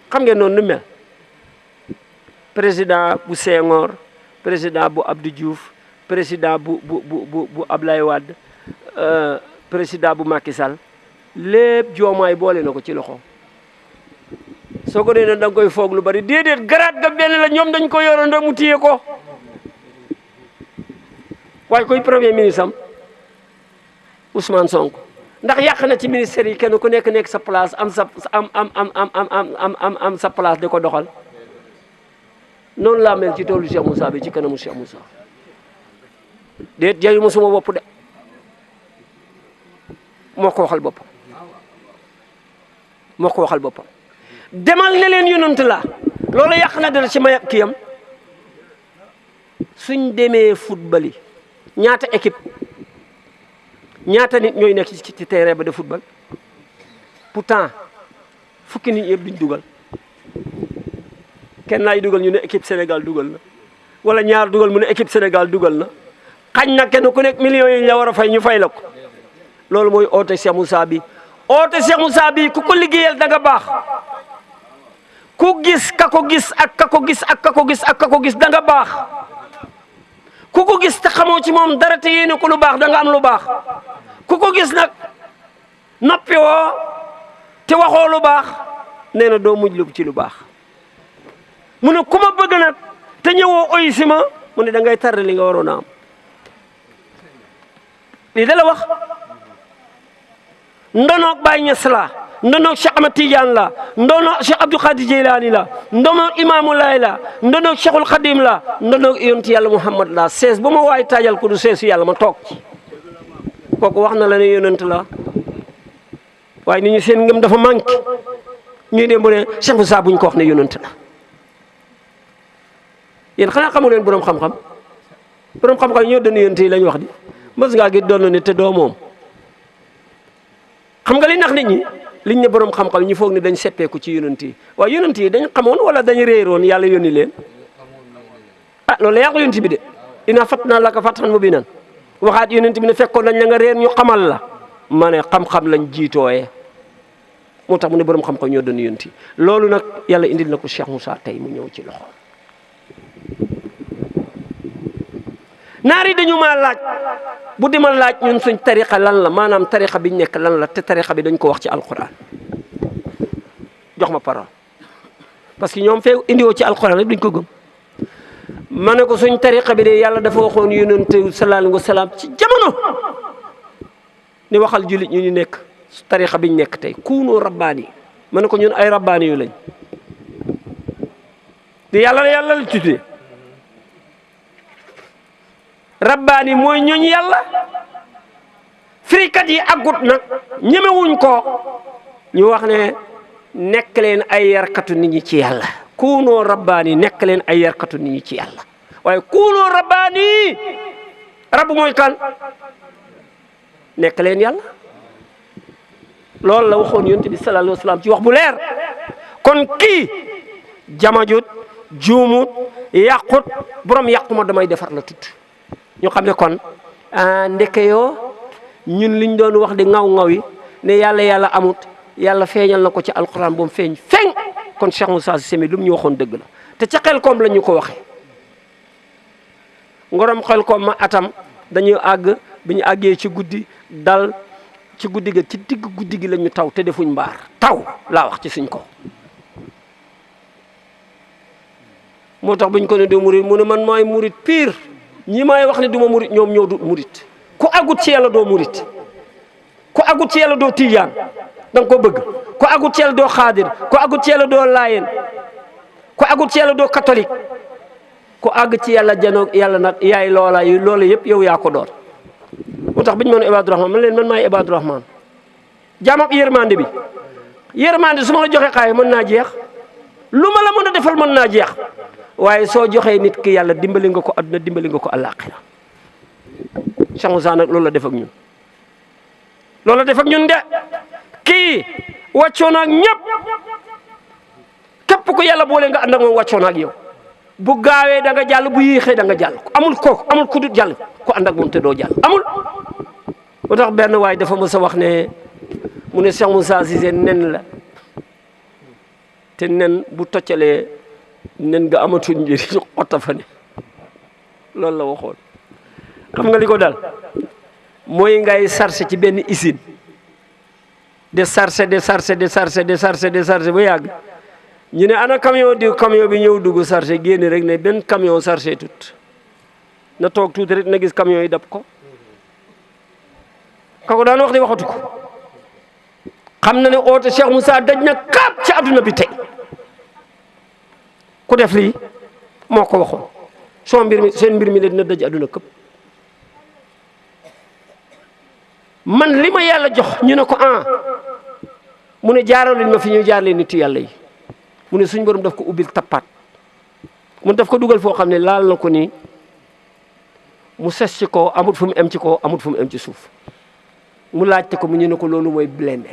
xam ngeen noonu nu mel président bu Senghor président bu Abdou Diouf président bu Ablaye Wade président bu Macky Sall lépp joomaay boole na ko ci loxo soo ko nee da nga koy foog lu bari déedéet garaat ga benn la ñoom dañ ko yorandoo mu téye ko waaye koy premier ministre am Ousmane Sonko ndax yàq na ci ministère yi kenn ku nekk sa place am sa am sa place di ko doxal noonu laa mel ci toolu Cheikh Moussa bi ci kanamu Cheikh Moussa déet jayu ma suma bopp de moo ko waxal bopp moo ko waxal boppam demal ne leen yonent la loolu yàq na dara ci may kiyam suñ demee football yi ñaata équipe ñaata nit ñooy nekk ci terrain ba de football pourtant fukki nit yëpp duñ dugal kenn laay dugal ñu ne équipe Sénégal dugal na wala ñaar dugal mu ne équipe Sénégal dugal na xañ na kenn ku nekk millions yi la war a fay ñu fay la ko loolu mooy oote Cheikh Moussa bi oote Cheikh Moussa bi ku ko liggéeyal da nga baax ku gis ka ko gis ak ka ko gis ak ka ko gis ak ka ko gis da nga baax ku ko gis te xamoo ci moom dara te yéene ko lu baax da nga am lu baax ku ko gis nag noppi woo te waxoo lu baax nee na doo mujj lu ci lu baax mu ne ku ma bëgg nag te ñëwoo oy si ma mu ne da ngay tar li nga waroon a am lii da la wax ndonoog Baye Niass la ndonoog Cheikh Ahmad Tidiane la ndonoog Cheikh Abdou Khadir Jeylaani la ndonoog Imaamu Laay la ndonoog Cheikhul Khadim la ndonoog yonent yàlla Muhammad la sees bu ma waay taajal ko du seesu yàlla ma toog ci kooku wax na la ne yonent la waaye nit ñi seen ngëm dafa manqué ñuy dem bu ne Cheikh Moussa buñ ko wax ne yonent la yéen xanaa xamu leen borom xam-xam borom xam-xam ñoo doon yonent yi lañ wax di mës ngaa gi doon ne te doo moom xam nga li nax nit ñi liñ ne borom xam-xam ñi foog ne dañ seppeeku ci yonent yi waaye yonent yi dañ xamoon wala dañ réeroon yàlla yónni leen ah loolu la yàqu yonent bi de ina fatnaa laka fathan mubiinan waxaat yonent bi ne fekkoon nañ la nga réer ñu xamal la ma ne xam-xam lañ jiitooyee moo tax mu ne borom xam-xam ñoo doon yonent yi loolu nag yàlla indil na ko Cheikh Moussa tey mu ñëw ci loxo naar yi dañu maa laaj bu di ma laaj ñun suñ tariqa lan la maanaam tariqa biñ nekk lan la te tariqa bi dañ ko wax ci alquran jox ma parole parce que ñoom fee indiwoo ci alquran rek duñ ko gëm ma ne ko suñ tariqa bi de yàlla dafa waxoon yonent sallallahu alayhi wa sallam ci jamono ni waxal jullit ñu nekk tariqa biñ nekk tey kuunu rabbaani ma ne ko ñun ay rabbaani yu lañ di yàlla la tuddee rabbaani mooy ñooñ yàlla firikat yi aggut nag ñemewuñ ko ñu wax ne nekk leen ay yarkatu nit ñi ci yàlla kuunoo rabbaani nekk leen ay yarkatu nit ñi ci yàlla waaye kuunoo rabbaani rabb mooy kan nekk leen yàlla loolu la waxoon yonent bi sallallahu alayhi wa sallam ci wax bu leer kon kii jamajut juumut yàqut borom yàquma damay defar la tudd ñu xam ne kon ndeke yoo ñun liñ doon wax di ŋaw yi ne yàlla amut yàlla feeñal na ko ci alquran bu mu feeñ kon Cheikh Moussa Cissé mi lu mu ñu waxoon dëgg la te ca xel koom la ñu ko waxee ngorom xel koom ma atam dañuy àgg bi ñu àggee ci guddi dal ci guddi ga ci digg guddi gi la ñu taw te defuñ mbaar taw laa wax ci suñ ko moo tax buñ ko ne doo murit mu ne man maay murit pire ñi may wax ne du ma murit ñoom ñoo du murit ku agut ci yàlla doo murit ku agut ci yàlla doo tijaan da nga ko bëgg ku agut ci yàlla doo xaadir ku agut ci yàlla doo laayeen ku agut ci yàlla doo catholique ku àgg ci yàlla janoog yàlla nag yaay loolu yëpp yow yaa ko doon moo tax bi ñu mënoon Ibaadu Rahmaan man leen man maay Ibaadu Rahmaan jaamab yërmande bi yërmande su ma la joxe xaay mën naa jeex lu ma la mën a defal mën naa jeex waaye soo joxee nit ki yàlla dimbali nga ko adduna dimbali nga ko àllaaxira Cheikh Moussa nag loolu la def ak ñun loolu la def ak ñun de kii wàccoon ak ñëpp képp ko yàlla boole nga ànd ak moom wàccoon ak yow bu gaawee da nga jàll bu yéexee da nga jàll amul kooku amul ku dul jàll ko ànd ak moom te doo jàll amul. moo tax benn waay dafa mës a wax ne mu ne Cheikh Moussa Cissé nen la te nen bu toccalee nen nga amatul njëriñ xotta fa ne loolu la waxoon. xam nga li ko dal mooy ngay sarse ci benn usine de sarse ba yàgg ñu ne ana camion bi ñëw dugg sarse génne rek ne benn camion sarse tut na toog tuuti rek na gis camion yi dab ko kako daan wax de waxatu ko xam na ne oote Cheikh Moussa daj na kaap ci adduna bi tey ku def lii moo ko waxoon seen mbir mi la dina daj adduna këpp man li ma yàlla jox ñu ne ko mu ne jaaral leen ma fi ñuy jaar leen nitu yàlla yi mu ne suñ borom daf ko ubbil tappaat mu daf ko dugal foo xam ne laal na ko nii mu ses ci kaw amut fu mu em ci kaw amut fu mu em ci suuf mu laajte ko mu ñu ne ko loolu mooy blende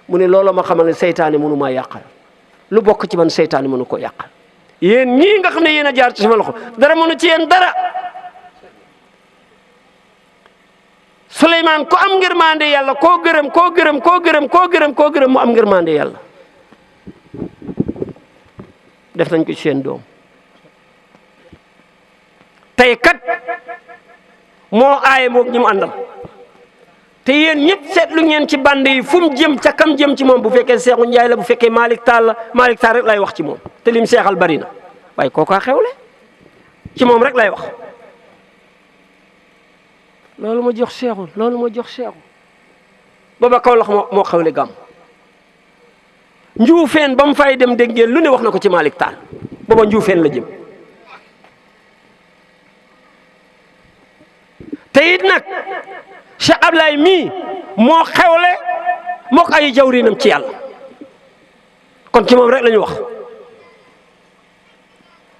mu ne loolu ma xamal ne seytaane mënu maa yàqal lu bokk ci man seytaane mënu ko yàqal yéen ñii nga xam ne yéen a jaar ci sama loxo dara mënu ci yéen dara Souleymane ko am ngërmande yàlla koo gërëm mu am ngërmande yàlla def nañ ko ci seen doom tey kat moo aaye moog ñi mu àndal te yéen ñëpp seetlu ngeen ci band yi fu mu jëm ca kam jëm ci moom bu fekkee Seexu Njaay la bu fekkee Malick Tall la Malick Tall rek lay wax ci moom te lim seexal bari na waaye kookaa xewle ci moom rek lay wax loolu ma jox seexul loolu ma jox seexul booba Kawlax moo xewle gàmm Njuufeen ba mu fay dem dégg ngeen lu ne wax na ko ci Malick Tall booba Njuufeen la jëm te it nag Cheikh Ablaye mii moo xewle moo ko ay jawrinam ci yàlla kon ci moom rek la ñu wax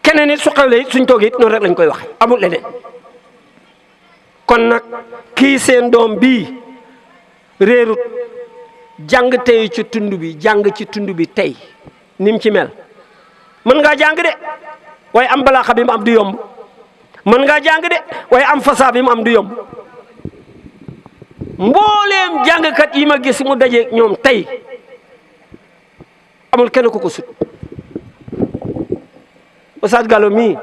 keneen it su xewle it suñ toogee it noonu rek lañ koy wax amul leneen kon nag kii seen doom bii réerut jàng tey ci tund bi jàng ci tund bi tey ni mu ci mel mën ngaa jàng de waaye am balaaxa bi mu am du yomb mën ngaa jàng de waaye am fasaa bi mu am du yomb mbooleem jàngkat yi ma gis mu dajeeg ñoom tey amul kenn ku ko sut Oustaz Gallo mii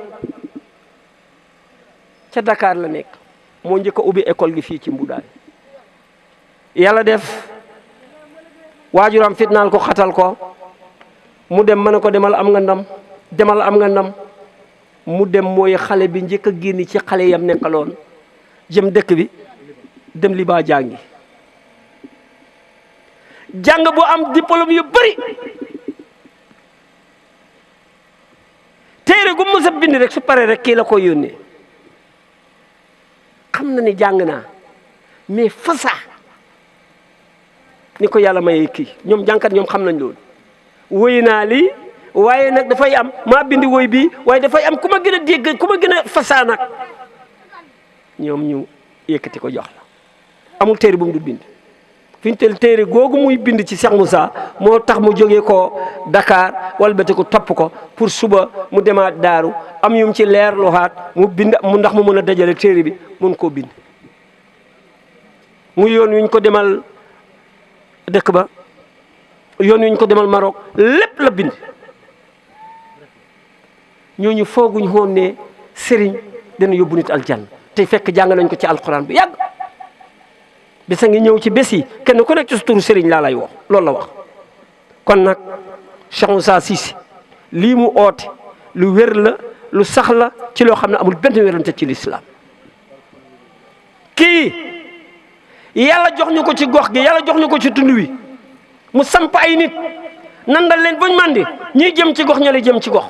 ca Dakar la nekk moo njëkk a ubbi école gi fii ci Mbudaay yàlla def waajuram fitnaal ko xatal ko mu dem mën a ko demal am nga ndam mu dem mooy xale bi njëkk a génn ci xale yam nekkaloon jëm dëkk bi dem li baa jàngi jàng bu am diplôme yu bëri téere gu mës a bind rek su paree rek kii la ko yónnee xam na ni jàng naa mais fasa ni ko yàlla mayee kii ñoom jàngkat ñoom xam nañ loolu woy naa lii waaye nag dafay am maa bindi woy bii waaye dafay am ku ma gën a dégg ku ma gën a fasa nag ñoom ñu yëkkati ko jox la amul téere bu mu du bind fi ñu tel téere googu muy bind ci Cheikh Moussa moo tax mu jógee ko Dakar walbati ko topp ko pour suba mu demaat daaru am yum ci leer lu haat mu bind mu ndax mu mën a dajale téere bi mun koo bind mu yoon wiñ ko demal dëkk ba yoon wiñ ko demal Maroc lépp la bind ñooñu fooguñ woon ne sëriñ dana yóbbu nit aljanna te fekk jàng nañ ko ci alquran bu yàgg bisa ngi ñëw ci bés yi kenn ku nekk ci turu sëriñ laa lay wax loolu la wax kon nag Cheikh Moussa Cissé lii mu oote lu wér la lu sax la ci loo xam ne amul benn wérante ci lislaam kii yàlla jox ñu ko ci gox gi yàlla jox ñu ko ci tund wi mu samp ay nit nandal leen buñ mandi ñuy jëm ci gox ñale jëm ci gox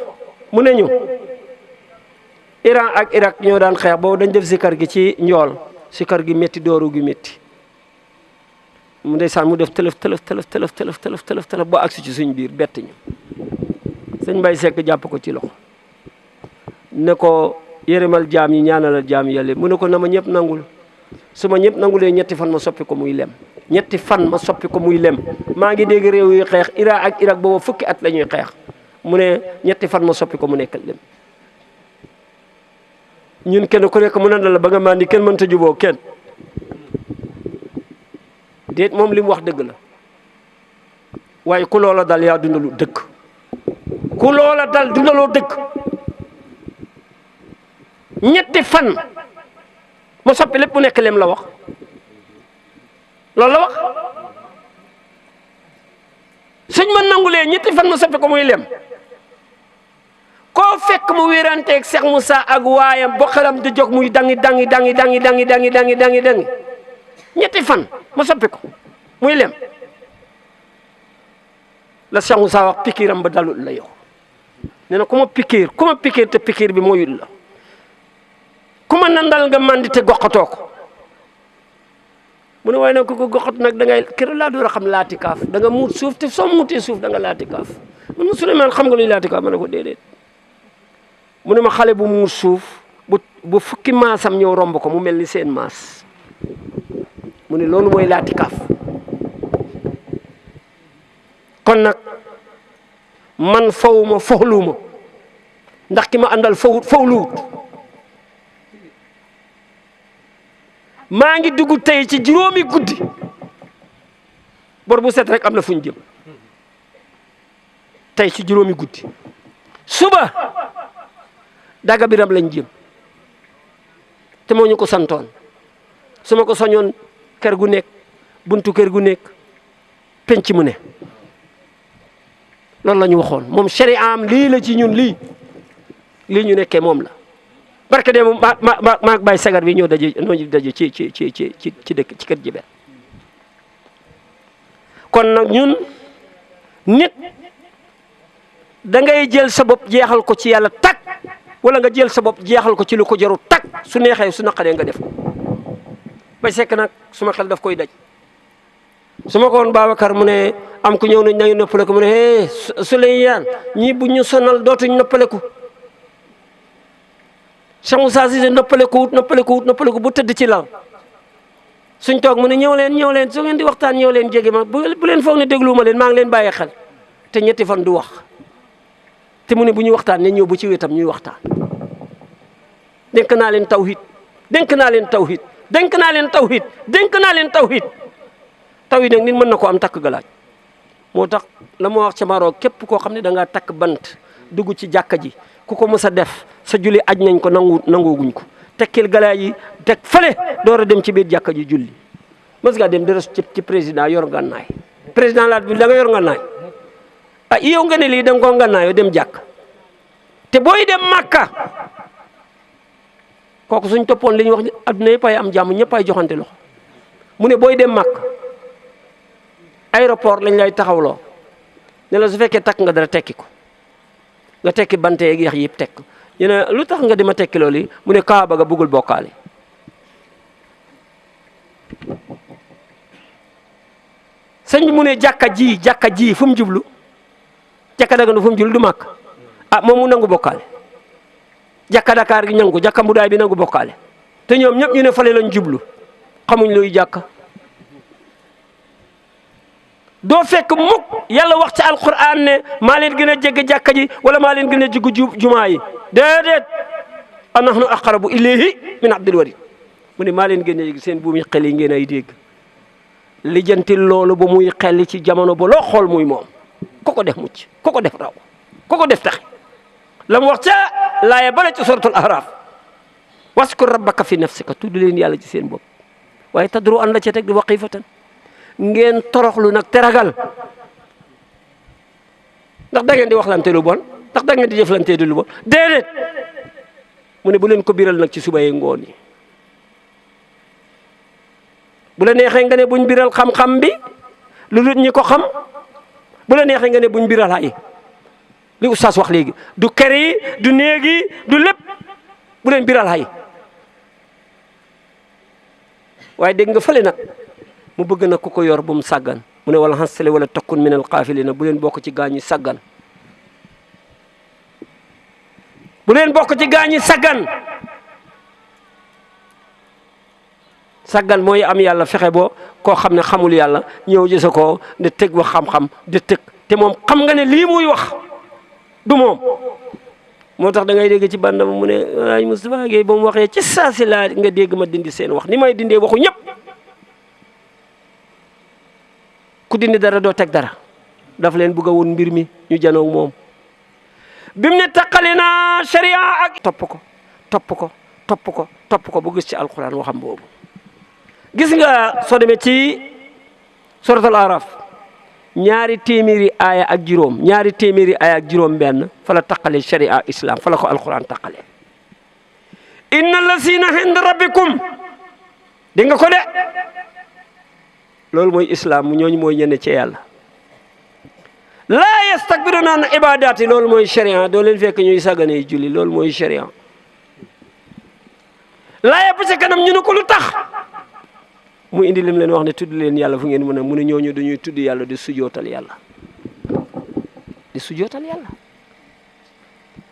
mu ne ñu Iran ak Irak ñoo daan xeex boobu dañ def sikar gi ci njool sikar gi métti dooru gi métti mu ndeysaan mu def tëlëf boo agsi ci suñ biir bett ñu sëñ Mbay Sekk jàpp ko ci loxo ne ko yërëmal jaam yi ñaanalal jaam yàlla mu ne ko na ma ñëpp nangul su ma ñëpp nangulee ñetti fan ma soppi ko muy lem ñetti fan ma soppi ko muy lem maa ngi dégg réew yi xeex Iran ak Irak booba fukki at la ñuy xeex mu ne ñetti fan ma soppi ko mu nekk lem ñun kenn ku nekk mu ne la ba nga mandi kenn mënta juboo kenn déet moom li mu wax dëgg la waaye ku loola dal yaa dundalu dëgg ku loola dal dundaloo dëgg ñetti fan ma soppi lépp mu nekk lem la wax loolu la wax suñ ma nangulee ñetti fan ma soppi ko muy lem koo fekk mu wéranteeg Cheikh Moussa ak waayam ba xelam di jóg muy dangi ñetti fan ma soppi ko muy lem la Cheikh Moussa wax pikiiram ba dalul la yow nee na ku ma pikiir te pikiir bi mooyul la ku ma nandal nga mandi te goqatoo ko mu ne waaye nag ku ko goxat nag da ngay kër laa door a xam laatikaaf da nga muut suuf te soo muutee suuf da nga laatikaaf man ma Souleymane xam nga luy laatikaaf ma ne ko déedéet mu ne ma xale bu muut suuf bu fukki maasam ñëw romb ko mu mel ni seen maas mu ne loolu mooy laatikaaf kon nag man fawuma foxluuma ndax ki ma àndal fawluwut maa ngi dugg tey ci juróomi guddi bor bu set rek am na fu ñu jëm tey ci juróomi guddi suba daga biram lañ jëm te moo ñu ko santoon su ma ko soñoon kër gu nekk buntu kër gu nekk penc mu ne loolu la ñu waxoon moom sharia am lii la ci ñun lii ñu nekkee moom la barke de moom maa Baye Sagar bi ñoo daje ci dëkk ci kër Jiber kon nag ñun nit da ngay jël sa bopp jeexal ko ci yàlla tak wala nga jël sa bopp jeexal ko ci lu ko jaru tak su neexee su naqaree nga def ko Baye Seck nag suma xel daf koy daj su ma ko woon Babacar mu ne am ku ñëw nañ na ngi noppaleku mu ne Souleymane ñii bu ñu sonal dootuñ noppaleku Cheikh Moussa Cissé noppaleku bu tëdd ci lal suñ toog mu ne ñëw leen su ngeen di waxtaan ñëw leen jege ma bu leen foog ne dégluwuma leen maa ngi leen bàyyi xel te ñetti fan du wax te mu ne bu ñuy waxtaan ne ñëw bu ci wetam ñuy waxtaan dénk naa leen tawhid tawhid nag nit mën na ko am takk galaaj moo tax la ma wax ca Maroc képp koo xam ne da ngaa takk bant dugg ci jàkka ji ku ko mës a def sa julli aj nañ ko nangooguñ ko tekkil galaaj yi teg fële door a dem ci biir jàkka ji julli mës ngaa dem di res ci président yor ngànnaay président laat bi da nga yor ngànnaay ah yow nga ne lii da nga koo ngànnaayoo dem jàkk te booy dem Makka kooku suñ toppoon li ñu wax adduna yëpp ay am jàmm ñëpp ay joxante loxo mu ne booy dem Makka aéroport lañ lay taxawloo ne la su fekkee takk nga dara tekki ko nga tekki bante yeeg yax yëpp tekk ñu ne lu tax nga dima tekki loolu yi mu ne Kaaba ga bëggul bokkaale sëñ bi mu ne jàkka ji fu mu jublu jàkka Dagana fu mu jublu du màkk ah moom mu nangu bokkaale jàkka Dakar gi nangu jàkka Mbudaay bi nangu bokkaale te ñoom ñëpp ñu ne fale lañ jublu xamuñ luy jàkka doo fekk mukk yàlla wax ci alquran ne maa leen gën a jege jàkka ji wala maa leen gën a jegu jumaa yi déedéet anahnu aqrabu ilayhi min abdil warid mu ne maa leen gën a jege seen buumi xel yi ngeen ay dégg lijjanti loolu ba muy xel ci jamono ba loo xool muy moom ku ko def mucc ku ko def raw ku ko def tax la mu wax ca laaya bala ci suratul ahraf waskur rabbaka fi nafsika tudd leen yàlla ci seen bopp waaye tadru an la ca teg di waqifatan ngeen toroxlu nag te ragal ndax da ngeen di waxlante lu bon ndax da ngeen di jëflante lu bon déedéet mu ne bu leen ko biral nag ci suba yi ngoon yi bu la neexee nga ne buñ biral xam-xam bi lu dul ñi ko xam bu la neexee nga ne buñ biral ay li oustaz wax léegi du kër yi du néeg yi du lépp bu leen biral ay waaye dégg nga fële nag mu bëgg na ku ko yor bu mu sàggan mu ne wala xansale wala takkun min al qaafilina bu leen bokk ci gaañi sàggan bu leen bokk ci gaañi sàggan sàggan mooy am yàlla fexe boo koo xam ne xamul yàlla ñëw gisa ko de teg wax xam-xam de tëg te moom xam nga ne lii muy wax du moom moo tax da ngay dégg ci bandam mu ne waay Moustapha Gueye ba mu waxee ci saasi laa nga dégg ma dindi seen wax ni may dindee waxu ñëpp ku dindi dara doo teg dara daf leen bëgg a woon mbir mi ñu janoog moom bi mu ne taqali na sharia ak topp ko bu gis ci alquran waxam boobu gis nga soo demee ci suratul araf ñaari téeméeri aaya ak juróom benn fa la taqale sharia islam fa la ko alquran taqale inna allazina inda rabbikum dégg nga ko de loolu mooy islam ñooñu mooy ñenn ci yàlla laa yastakbiruna an ibadati loolu mooy sharia doo leen fekk ñuy sàggane julli loolu mooy sharia laa yëpp ci kanam ñu ne ko lu tax mu indi lim leen wax ne tudd leen yàlla fu ngeen mën a mu ne ñooñu dañuy tudd yàlla di sujootal yàlla di sujootal yàlla.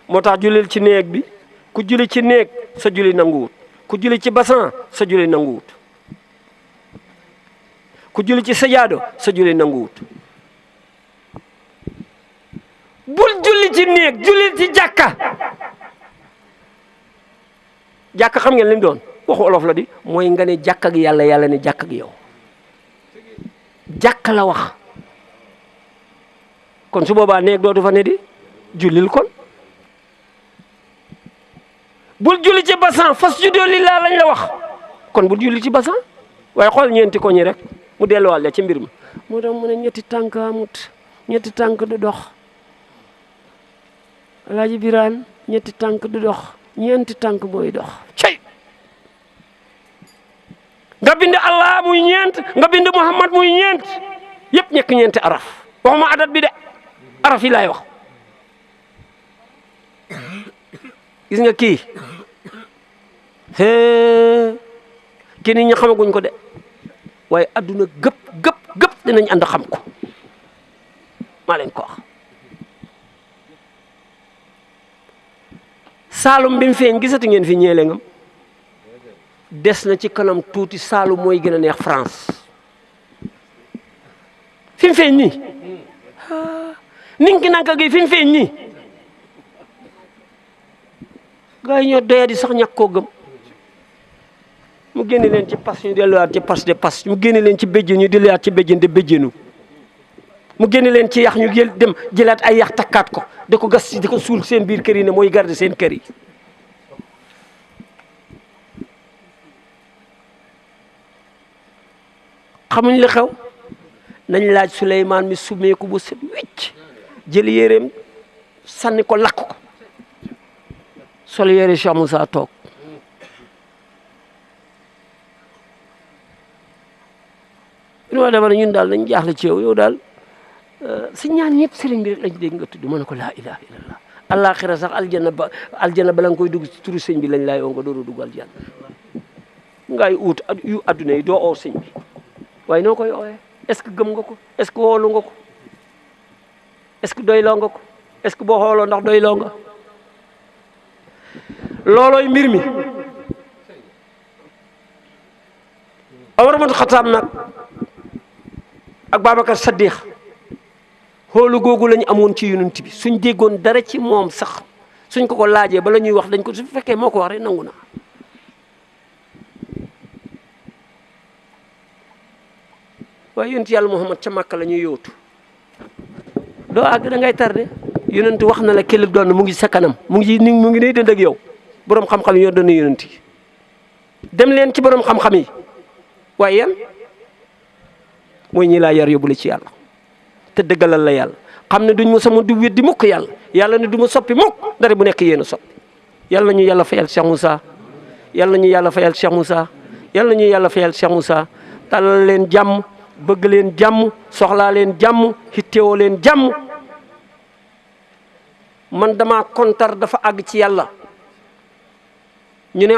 moo tax julil ci néeg bi ku julli ci néeg sa julli nanguwut ku julli ci basan sa julli nanguwut ku julli ci sajaado sa julli nanguwut. bul julli ci néeg julli ci jàkka. jàkka xam ngeen li mu doon waxu olof la di mooy nga ne jàkka gi yàlla yàlla ne jàkka gi yow jàkka la wax. kon su boobaa néeg dootu fa ne di jullil kon. bul julli ci basan fas juddoo li laa lañ la wax kon bul julli ci basan waaye xool ñeenti ko ñi rek mu delluwaat la ci mbir mi moo tax mu ne ñetti tànk amut ñetti tànk du dox Alaaji Biraan ñetti tànk du dox ñeenti tànk mooy dox cey nga bind Allah muy ñeent nga bind Muhammad muy ñeent yëpp ñekk ñeenti araf waxuma adat bi de araf yi laay wax. gis nga kii nit ñi xamaguñ ko de waaye adduna gëpp dinañ ànd xam ko maa leen ko wax. Saalum bi mu feeñ gisati ngeen fi ñeele ngam des na ci kanam tuuti Saalum mooy gën a neex France fi mu feeñ nii ninki nanka gi fi mu feeñ nii gaa yi ñoo doya di sax ñàkk koo gëm mu génne leen ci pas ñu delluwaat ci pas de pas mu génne leen ci béjjén ñu delluwaat ci béjjén de béjjénu mu génne leen ci yax ñu dem jëlaat ay yax takkaat ko di ko gas di ko suul seen biir kër yi ne mooy garder seen kër yi. xamuñ li xew nañ laaj Souleymane mi sumeeku bu set wecc jël yéreem sànni ko lakk ko sol yére Cheikh Moussa toog ñu ma dama ne ñun daal nañ jaaxle ci yow daal si ñaan ñëpp sëriñ bi rek lañ dégg nga tudd ma ne ko laa ilaha illallah àllaaxira sax aljana bala nga koy dugg ci turu sëñ bi lañ laay oo nga door a dugg aljana ngay ut yu adduna yi doo oo sëñ bi waaye noo koy ooyee est-ce que gëm nga ko est-ce que woolu nga ko est-ce que doyloo nga ko est-ce que boo xooloo ndax doyloo nga loolooy mbir mi. Omar ibn Khattab nag ak Babacar Saddiq xoolu googu lañu amoon ci yonent bi suñ déggoon dara ci moom sax suñ ko laajee bala ñuy wax dañ ko su fekkee moo ko wax rek nangu na. waaye yonent yàlla Muhammad ca Makka la ñuy yóotu doo àgg da ngay tardé yonent wax na la këllëg doon mu ngi sa kanam mu ngi nii dënd ak yow borom xam-xam yi ñoo doon yonent yi dem leen ci borom xam-xam yi waaye yan mooy ñi laa yar yóbbu la ci yàlla te dëggalal la yàlla xam ne duñ ma sama du weddi mukk yàlla ne du ma soppi mukk dara bu nekk yéen a soppi yàlla ñu yàlla fayal Cheikh Moussa yàlla ñu yàlla fayal Cheikh Moussa yàlla ñu yàlla fayal Cheikh Moussa talal leen jàmm bëgg leen jàmm soxlaa leen jàmm xittewoo leen jàmm man dama kontar dafa àgg ci yàlla ñu ne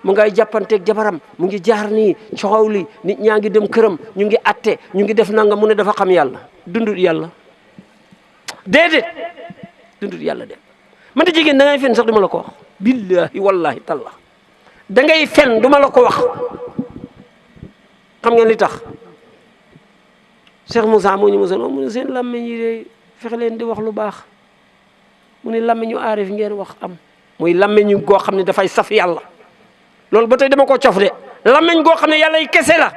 mu ngay jàppanteeg jabaram mu ngi jaar nii coxaw li nit ñaa ngi dem këram ñu ngi atte ñu ngi def nanga mu ne dafa xam yàlla dundut yàlla déedéet dundut yàlla de man de jigéen da ngay fen sax duma la ko wax billahi wallahi talla da ngay fen duma la ko wax xam ngeen li tax Cheikh Moussa moo ñu mosaloo mu ne seen làmmiñ yi de fexe leen di wax lu baax mu ne làmmiñu aarif ngeen wax am muy làmmiñu goo xam ne dafay saf yàlla loolu ba tey dama ko cof de làmmiñ goo xam ne yàlla yi kese la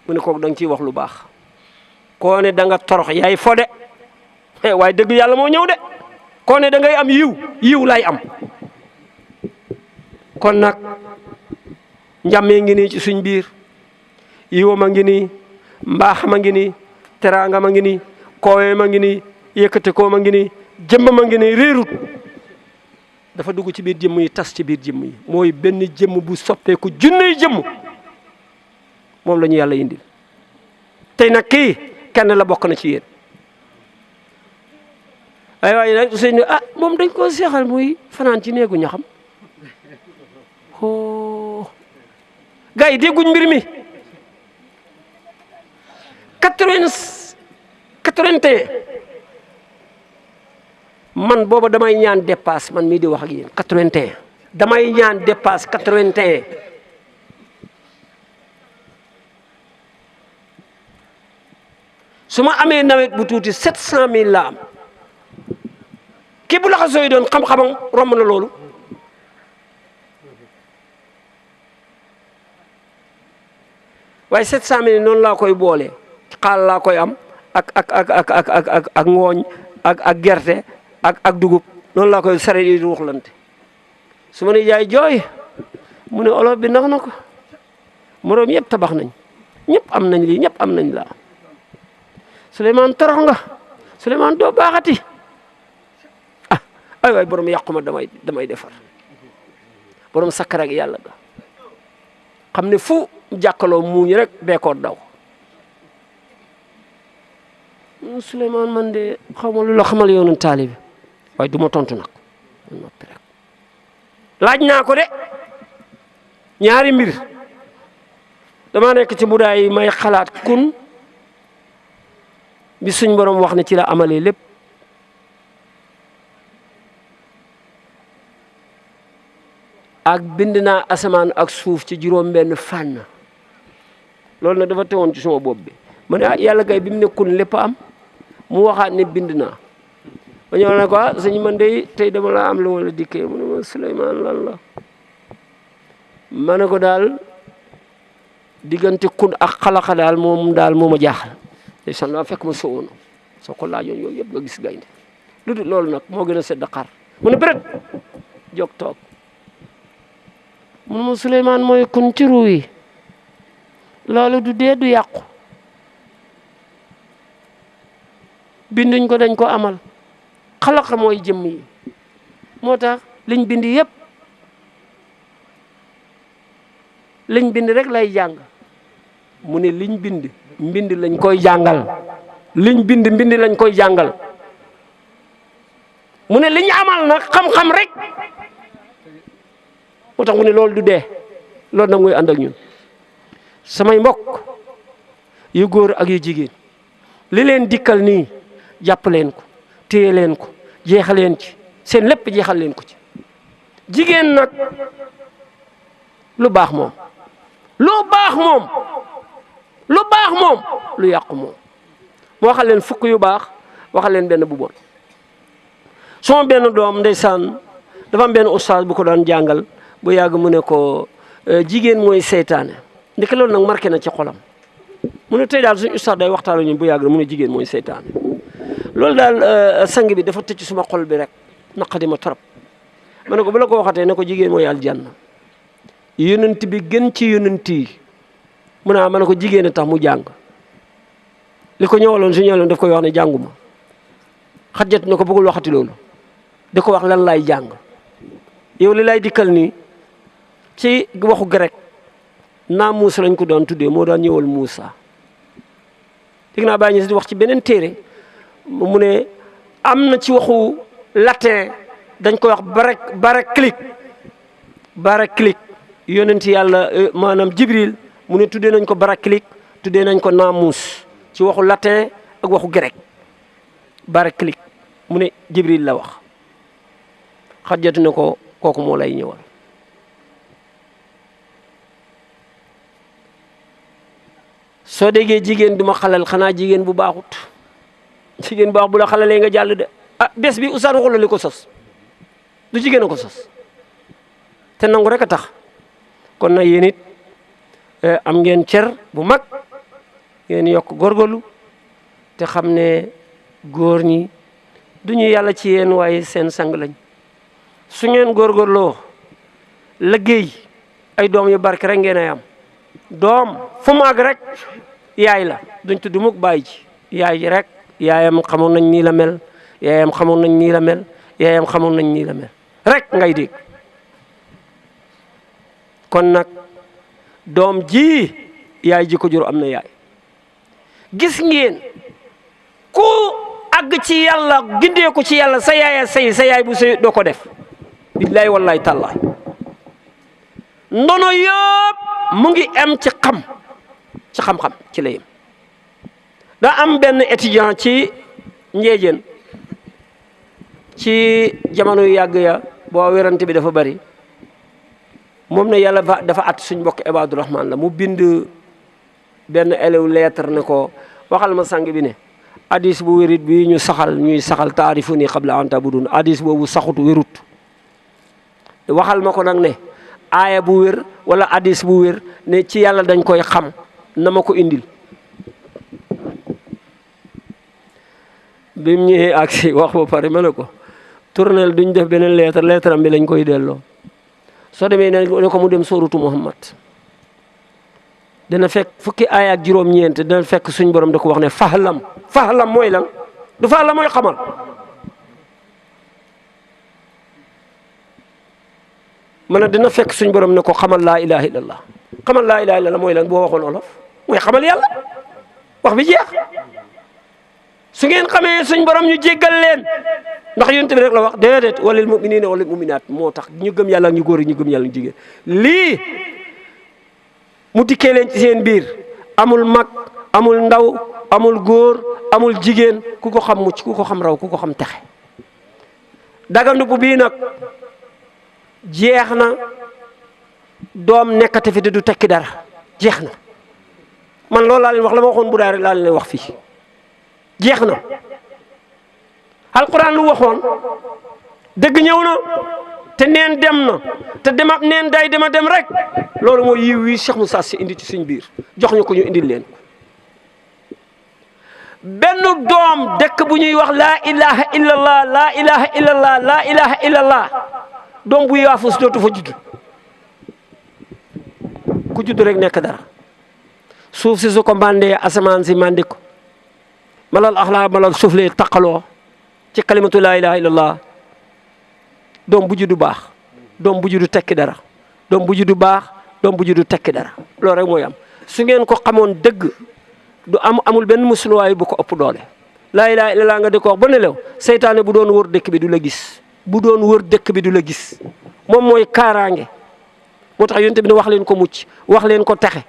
mu ne kooku da nga ciy wax lu baax koo ne da nga torox yaay fo de waaye dëgg yàlla moo ñëw de koo ne da ngay am yiw lay am kon nag njàmmee ngi nii ci suñ biir yiwam a ngi nii mbaaxam a ngi nii teraangam a ngi nii kooweem a ngi nii yëkkate koom a ngi nii jëmmam a ngi nii réerut dafa dugg ci biir jëmm yi tas ci biir jëmm yi mooy benn jëmm bu soppeeku junney jëmm moom la ñu yàlla indil tey nag kii kenn la bokk na ci yéen waaye nag sëñ moom dañ koo seexal muy fanaan ci néegu ñaxam gars yi dégguñ mbir mi 81 man booba damay ñaan dépasse man mii di wax ak yéen 81 damay ñaan dépasse 81 su ma amee nawet bu tuuti 700 000 la am kii bu laxasoo yi doon xam-xamam romb na loolu waaye 700 000 noonu laa koy boole xaal laa koy am ak ngooñ ak gerte ak dugub noonu laa koy sare yi ruuxlante su ma ne jaay jooy mu ne olof bi nax na ko moroom yëpp tabax nañ ñëpp am nañ lii ñëpp am nañ laa Souleymane torox nga Souleymane doo baaxati ah ay waay borom yàqu ma damay defar borom sakkar ak yàlla ga xam ne fu jàkkaloo muuñ rek beekoor daw Souleymane man de xaw ma lu la xamal yoonu taalibi waaye du ma tontu nag noppi rek laaj naa ko de ñaari mbir dama nekk ci budaay yi may xalaat kun bi suñ borom wax ne ci la amalee lépp ak bind naa asamaan ak suuf ci juróom-benn fànn loolu nag dafa teewoon ci sama bopp bi ma ne ah yàlla kay bi mu ne kun lépp am mu waxaat ne bind naa ma ñëw ne ko ah sëñ man de tey dama la am lu ma la dikkee mu ne ma Souleymane lan la ma ne ko daal diggante kun ak xalaqa daal moom ma jaaxal te san la fekk ma sowoon soo ko laajoon yooyu yëpp nga gis gaynde lu dul loolu nag moo gën a sedd xar mu ne bëret jóg toog mu ne ma Souleymane mooy kun ci ruu yi loolu du dee du yàqu binduñ ko dañ ko amal xalaqa mooy jëmm yi moo tax liñ bind yëpp liñ bind rek lay jàng mu ne liñ bind mbind lañ koy jàngal liñ bind mbind lañ koy jàngal mu ne liñ amal nag xam-xam rek moo tax mu ne loolu du dee loolu nag mooy ànd ak ñun samay mbokk yu góor ak yu jigéen li leen dikkal nii jàpp leen ko téye leen ko jeexal leen ci seen lépp jeexal leen ko ci jigéen nag lu baax moom lu yàqu moom mu waxal leen fukk yu baax waxal leen benn bu bon sama benn doom ndeysaan dafa am benn ustaas bu ko daan jàngal bu yàgg mu ne ko jigéen mooy seytaane ndeke loolu nag marqué na ci xolam mu ne tey daal suñu ustaas day waxtaan ak ñun bu yàgg mu ne jigéen mooy seytaane loolu daal sang bi dafa tëj suma xol bi rek naqadi ma trop ma ne ko bu la ko waxatee ne ko jigéen mooy aljanna yonent bi gën ci yonent yi mu ne ma ne ko jigéen a tax mu jàng li ko ñëwaloon su ñëwaloon daf koy wax ne jànguma xajjat ne ko bëggul waxati loolu di ko wax lan laay jàng yow li lay dikkal nii ci waxu grec naa Muusa lañ ko doon tuddee moo daan ñëwal Muusa dégg naa bàyyi ñu di wax ci beneen téere mu ne am na ci waxu latin dañ koy wax baraklik yonent yàlla maanaam Jibril mu ne tuddee nañ ko baraklik tuddee nañ ko naamuus ci waxu latin ak waxu grec baraklik mu ne Jibril la wax xajjatu ne ko kooku moo lay ñëwal soo déggee jigéen duma xalal xanaa jigéen bu baaxut jigéen baax bu la xalalee nga jàll de ah bés bi oustaz waxul la li ko sos du jigéen a ko sos te nangu rek a tax kon nag yéen it am ngeen cer bu mag ngeen yokk góorgóorlu te xam ne góor ñi du ñu yàlla ci yéen waaye seen sang lañ su ngeen góorgóorloo liggéey ay doom yu barke rek ngeen ay am doom fu maag rek yaay la duñ tudd mukk baay ji yaay ji rek yaayam xamoon nañ nii la mel yaayam xamoon nañ nii la mel yaayam xamoon nañ nii la mel rek ngay dégg kon nag doom ji yaay ji ko jur am na yaay gis ngeen ku àgg ci yàlla gindee ko ci yàlla sa yaay say sa yaay bu sëy doo ko def billaay wallaay tallaay ndono yëpp mu ngi am ci xam-xam ci la yem. daa am benn étudiant ci Njeejeen ci jamono yu yàgg ya boo werante bi dafa bari moom ne yàlla dafa at suñ mbokk Ibaadu Rahmaan la mu bind benn élève lettre ne ko waxal ma sang bi ne hadis bu wérit bi ñuy saxal taarifuni qabla an ta'budun hadis boobu saxut wérut waxal ma ko nag ne aaya bu wér wala hadis bu wér ne ci yàlla dañ koy xam na ma ko indil. bi mu ñëwee agsi wax ba pare ma ne ko tournel duñ def beneen lettre am bi lañ koy delloo soo demee ne ko mu dem sóoratu Muhammad dana fekk fukki aaya ak juróom-ñeent dana fekk suñ borom da ko wax ne fahlam mooy lan du fahlam mooy xamal ma ne dina fekk suñ borom ne ko xamal laa ilaha illallah mooy lan boo waxoon olof mooy xamal yàlla wax bi jeex. su ngeen xamee suñ borom ñu jéggal leen ndax yonent bi rek la wax déedéet walil muminina walil muminaat moo tax ñu gëm yàlla ñu góor ñu gëm yàlla ñu jigéen lii mu dikkee leen ci seen biir amul mag amul ndaw amul góor amul jigéen ku ko xam mucc ku ko xam raw ku ko xam texe dagandu bu bii nag jeex na doom nekkate fi te du tekki dara jeex na man loolu laa leen wax la ma waxoon bu daay rek laa leen wax fii jeex na alquran lu waxoon dëgg ñëw na te neen dem na te demab neen day dema dem rek loolu mooy yiw wi Cheikh Moussa Sy indi ci suñ biir jox ñu ko ñu indil leen benn doom dëkk bu ñuy wax laa ilaha illallah laa ilaha illallah laa ilaha illallah doom bu yaafus dootu fa judd ku judd rek nekk dara suuf si su ko mandee asamaan si mandi ko malal axlaa malal suuf lee taqaloo ci kalimatu laa ilaha illallah doom bu juddu baax doom bu juddu tekki dara doom bu juddu baax doom bu juddu tekki dara loolu rek mooy am su ngeen ko xamoon dëgg du amul benn musuluwaay bu ko ëpp doole laa ilaha illallah nga di ko wax ba ne lew seytaane bu doon wër dëkk bi du la gis moom mooy kaaraange moo tax yonent bi ne wax leen ko mucc wax leen ko texe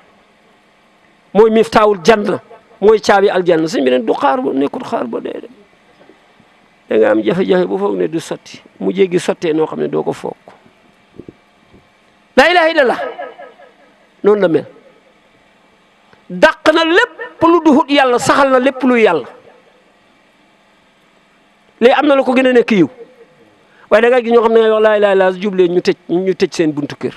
mooy miftaawul janna mooy caabi aljanna suñ bi ne du xaar ba nekkul xaar ba dee da nga am jafe-jafe bu foog ne du sotti mu jéggi sottee noo xam ne doo ko foog laa ilaha illallah noonu la mel dàq na lépp lu duhut yàlla saxal na lépp luy yàlla léegi am na la ko gën a nekk yiw waaye da nga gis ñoo xam ne wax laa ilaha illallah jublee ñu tëj seen buntu kër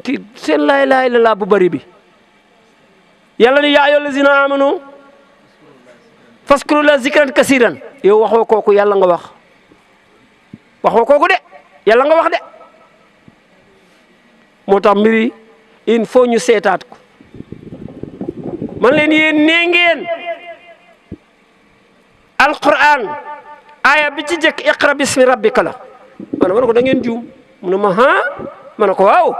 kii seen laa ilaha illallah bu bari bi yàlla ni yaa ayyuhal lazina amanu faskuru la zikran kasiran yow waxoo kooku yàlla nga waxoo kooku de yàlla nga wax de moo tax mbiri il faut ñu seetaat ko man leen yéen nee ngeen alquran aya bi ci jëkk iqra bismi rabbika la ma ne ko da ngeen juum mu ne ma ma ne ko waaw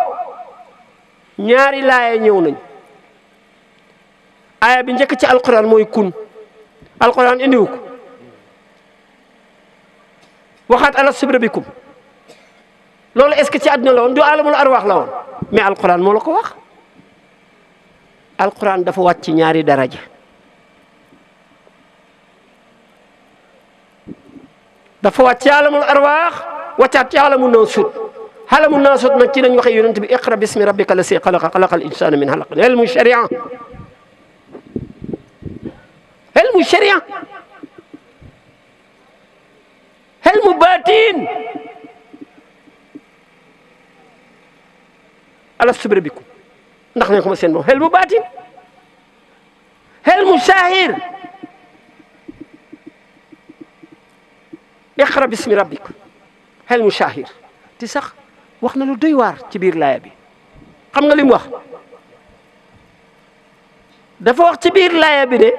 ñaari laaya ñëw nañ aya bi njëkk ci alquran mooy kun alquran indiwu ko waxaat alastu bi rabbikum loolu est-ce que ci àdduna la woon du alamul arwaax la woon mais alquran moo la ko wax alquran dafa wàcc ñaari daraja dafa wàcc ci alamul arwaax wàccaat ci alamul naasut alamul naasut nag ci lañ waxee yonent bi iqra bismi rabbika lasi xalaqa xalaqal insana min alaq ilmu sharia ilmu sharia ilmu baatin alastu bi rabbikum ndax ne ko ma seen moom ilmu baatin ilmu shahir iqra bismi rabbika ilmu shahir ti sax wax na lu doy waar ci biir laaya bi xam nga li mu wax dafa wax ci biir laaya bi de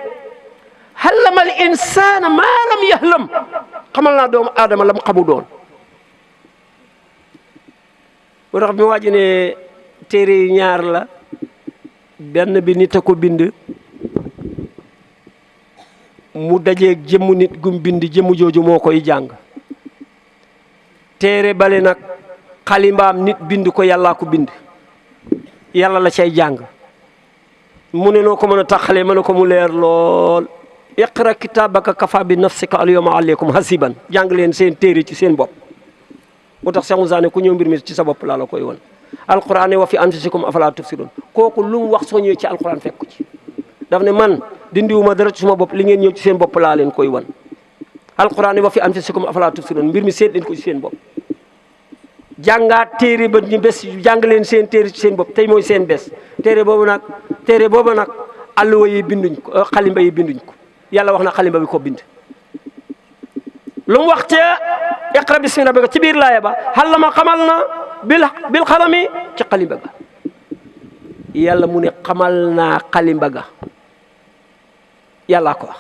allama al insana ma lam yahlam xamal naa doomu aadama lam xamu doon moo tax mi waaji ne téere yi ñaar la benn bi nit a ko bind mu dajeeg jëmmu nit gum bind jëmmu jooju moo koy jàng téere bale nag xalimbaam nit bind ko yàllaa ko bind yàlla la cay jàng mu ne noo ko mën a taxalee mën a ko mu leer lool iqra kitabaka kafa bi nafsika al yawma alaykum hasiban jàng leen seen téere ci seen bopp moo tax Cheikh Moussa ne ku ñëw mbir mi ci sa bopp laa la koy won alquran ne wa fi anfusikum afala tubsirun kooku lu mu wax soo ñëwee ci alquran fekk ko ci daf ne man dindiwuma dara ci suma bopp li ngeen ñëw ci seen bopp laa leen koy wan alquran ne wa fi anfusikum afala tubsirun mbir mi seet leen ko ci seen bopp jàngaat téere ba ñu bés jàng leen seen téere ci seen bopp tey mooy seen bés téere boobu nag alluwa yi binduñ ko xalimba yi binduñ ko yàlla wax na xalimba bi ko bind lu mu wax ca iqra bismi rabbika ci biir laaya ba xallama xamal na bil xalami ci xalimba ga yàlla mu ne xamal naa xalimba ga yàllaa ko wax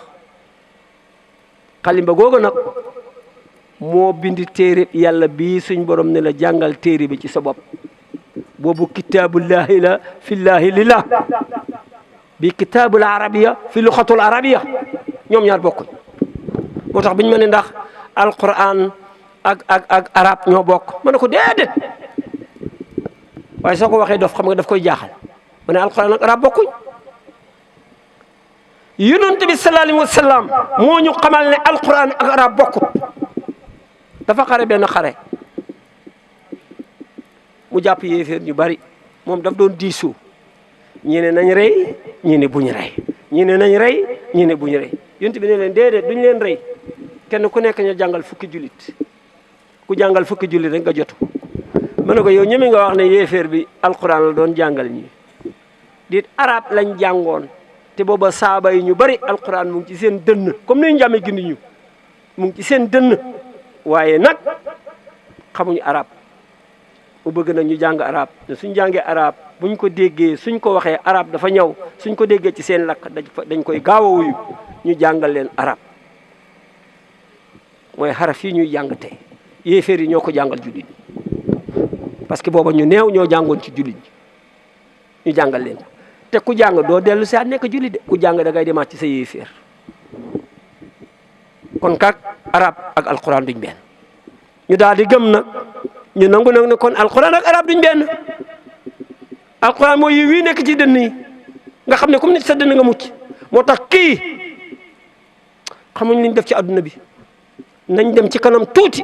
xalimba googu nag moo bind téere yàlla bii suñ borom ne la jàngal téere bi ci sa bopp boobu kitaabullahi la fillahi lillah bi kitaabul arabiya fi luxatul arabiya ñoom ñaar bokkuñ moo tax biñ ma ne ndax alquran ak arab ñoo bokk ma ne ko déedéet waaye soo ko waxee dof xam nga daf koy jaaxal ma ne alquran ak arab bokkuñ yonent bi sallallahu alayhi wa sallam moo ñu xamal ne alquran ak arab bokkut dafa xare benn xare mu jàpp yéeféer ñu bari moom daf doon diisoo ñi ne nañ rey ñi ne buñ rey ñi ne nañ rey ñi ne buñ rey yonent bi ne leen déedéet duñ leen rey kenn ku nekk ñu jàngal fukki jullit ku jàngal fukki jullit rek nga jotu ma ne ko yow ñeme nga wax ne yéeféer bi alquran la doon jàngal ñi dit arab lañ jàngoon te booba saaba yi ñu bari alquran mu ngi ci seen dënn comme ni ñu jàmmee gindi ñu mu ngi ci seen dënn waaye nag xamuñu arab mu bëgg nag ñu jàng arab ne suñ jàngee arab buñ ko déggee suñ ko waxee arab dafa ñëw suñ ko déggee ci seen lakk dañ koy gaaw a wuyu ñu jàngal leen arab mooy xaraf yi ñuy jàng tey yéeféer yi ñoo ko jàngal jullit parce que booba ñu neew ñoo jàngoon ci jullit ñu jàngal leen te ku jàng doo dellu si at nekk jullit de ku jàng da ngay demaat ci sa yéeféer kon kak arab ak alquran duñ benn ñu daal di gëm nag ñu nangu nag ne kon alquran ak arab duñ benn alquran mooy yi wii nekk ci dënn yi nga xam ne comme nit sa dënn nga mucc moo tax kii xamuñ liñ def ci adduna bi nañ dem ci kanam tuuti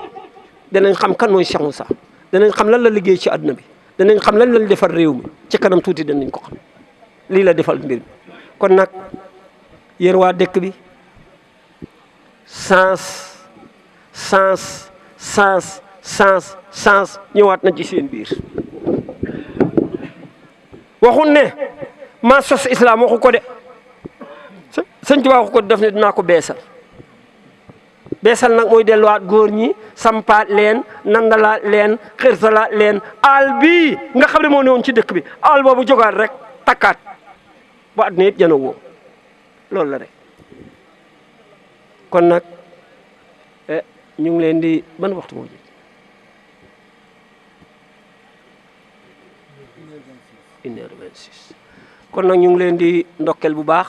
danañ xam kan mooy Cheikh Moussa danañ xam lan la liggéey ci adduna bi danañ xam lan la defal réew mi ci kanam tuuti danañ ko xam lii la defal mbir mi kon nag yéen waa dëkk bi sens ñëwaat na ci seen biir waxun ne maa sos islam waxu ko de sëñ Tuubaa waxu ko def ne dinaa ko beesal nag mooy delluwaat góor ñi sampaat leen nandalaat leen xirtalaat leen aal bii nga xam ne moo ne woon ci dëkk bi aal boobu jógaat rek takkaat ba àdduna yëpp jana woo loolu la rek kon nag ñu ngi leen di ban waxtu moo jël 1h26 kon nag ñu ngi leen di ndokkel bu baax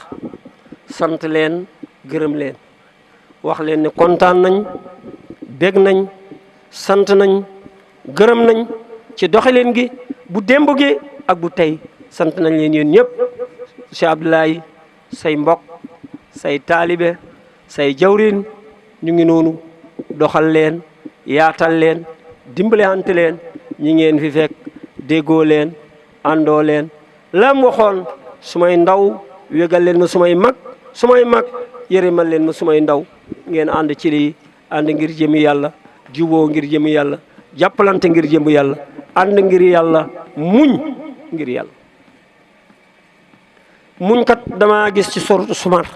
sant leen gërëm leen wax leen ne kontaan nañ bég nañ sant nañ gërëm nañ ci doxalin gi bu démb gi ak bu tey sant nañ leen yéen ñëpp Cheikh Abdoulaye say mbokk say taalibe say jawrin ñu ngi noonu doxal leen yaatal leen dimbalante leen ñi ngeen fi fekk déggoo leen àndoo leen lam waxoon sumay ndaw wégal leen ma sumay mag yërëmal leen ma sumay ndaw ngeen ànd ci lii ànd ngir jëmi yàlla juboo ngir jëmi yàlla jàppalante ngir jëmi yàlla ànd ngir yàlla muñ ngir yàlla muñ kat dama gis ci sortu sumar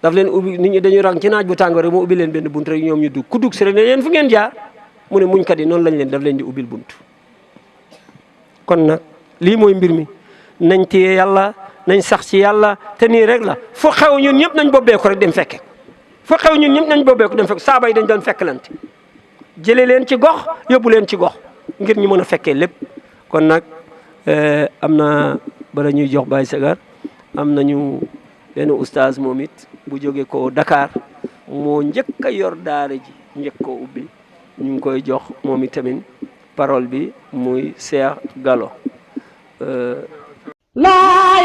daf leen ubbi nit ñi dañuy rang ci naaj bu tàng rek moo ubbi leen benn bunt rek ñoom ñu dugg ku dugg si rek ne leen fu ngeen jaar mu ne muñ kat yi noonu lañ leen daf leen di ubbil bunt kon nag lii mooy mbir mi nañ téye yàlla nañ sax ci yàlla te nii rek la fu xew ñun ñëpp nañ bobbeeku rek dem fekke fu xew ñun ñëpp nañ bobbeeku dem fekk saaba yi dañ doon fekklante jëlee leen ci gox yóbbu leen ci gox ngir ñu mën a fekkee lépp kon nag am na bala ñuy jox Baye Sagar am nañu benn oustaz moom it bu jógee ko Dakar moo njëkk a yor daara ji njëkk koo ubbi ñu ngi koy jox moom itamit parole bi muy Cheikh Gallo. La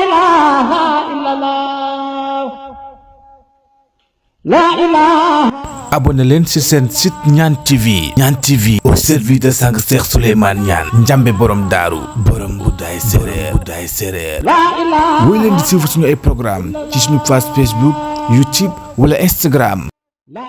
ilaha illallah. La ilaha. abonné leen ci seen site Ñaan TV. Ñaan TV au service de sang Cheikh Souleymane Niane Njambe borom daaru borom guddaay séréer La ilaha. woy leen di suivre suñu ay programme ci suñu page Facebook YouTube wala Instagram.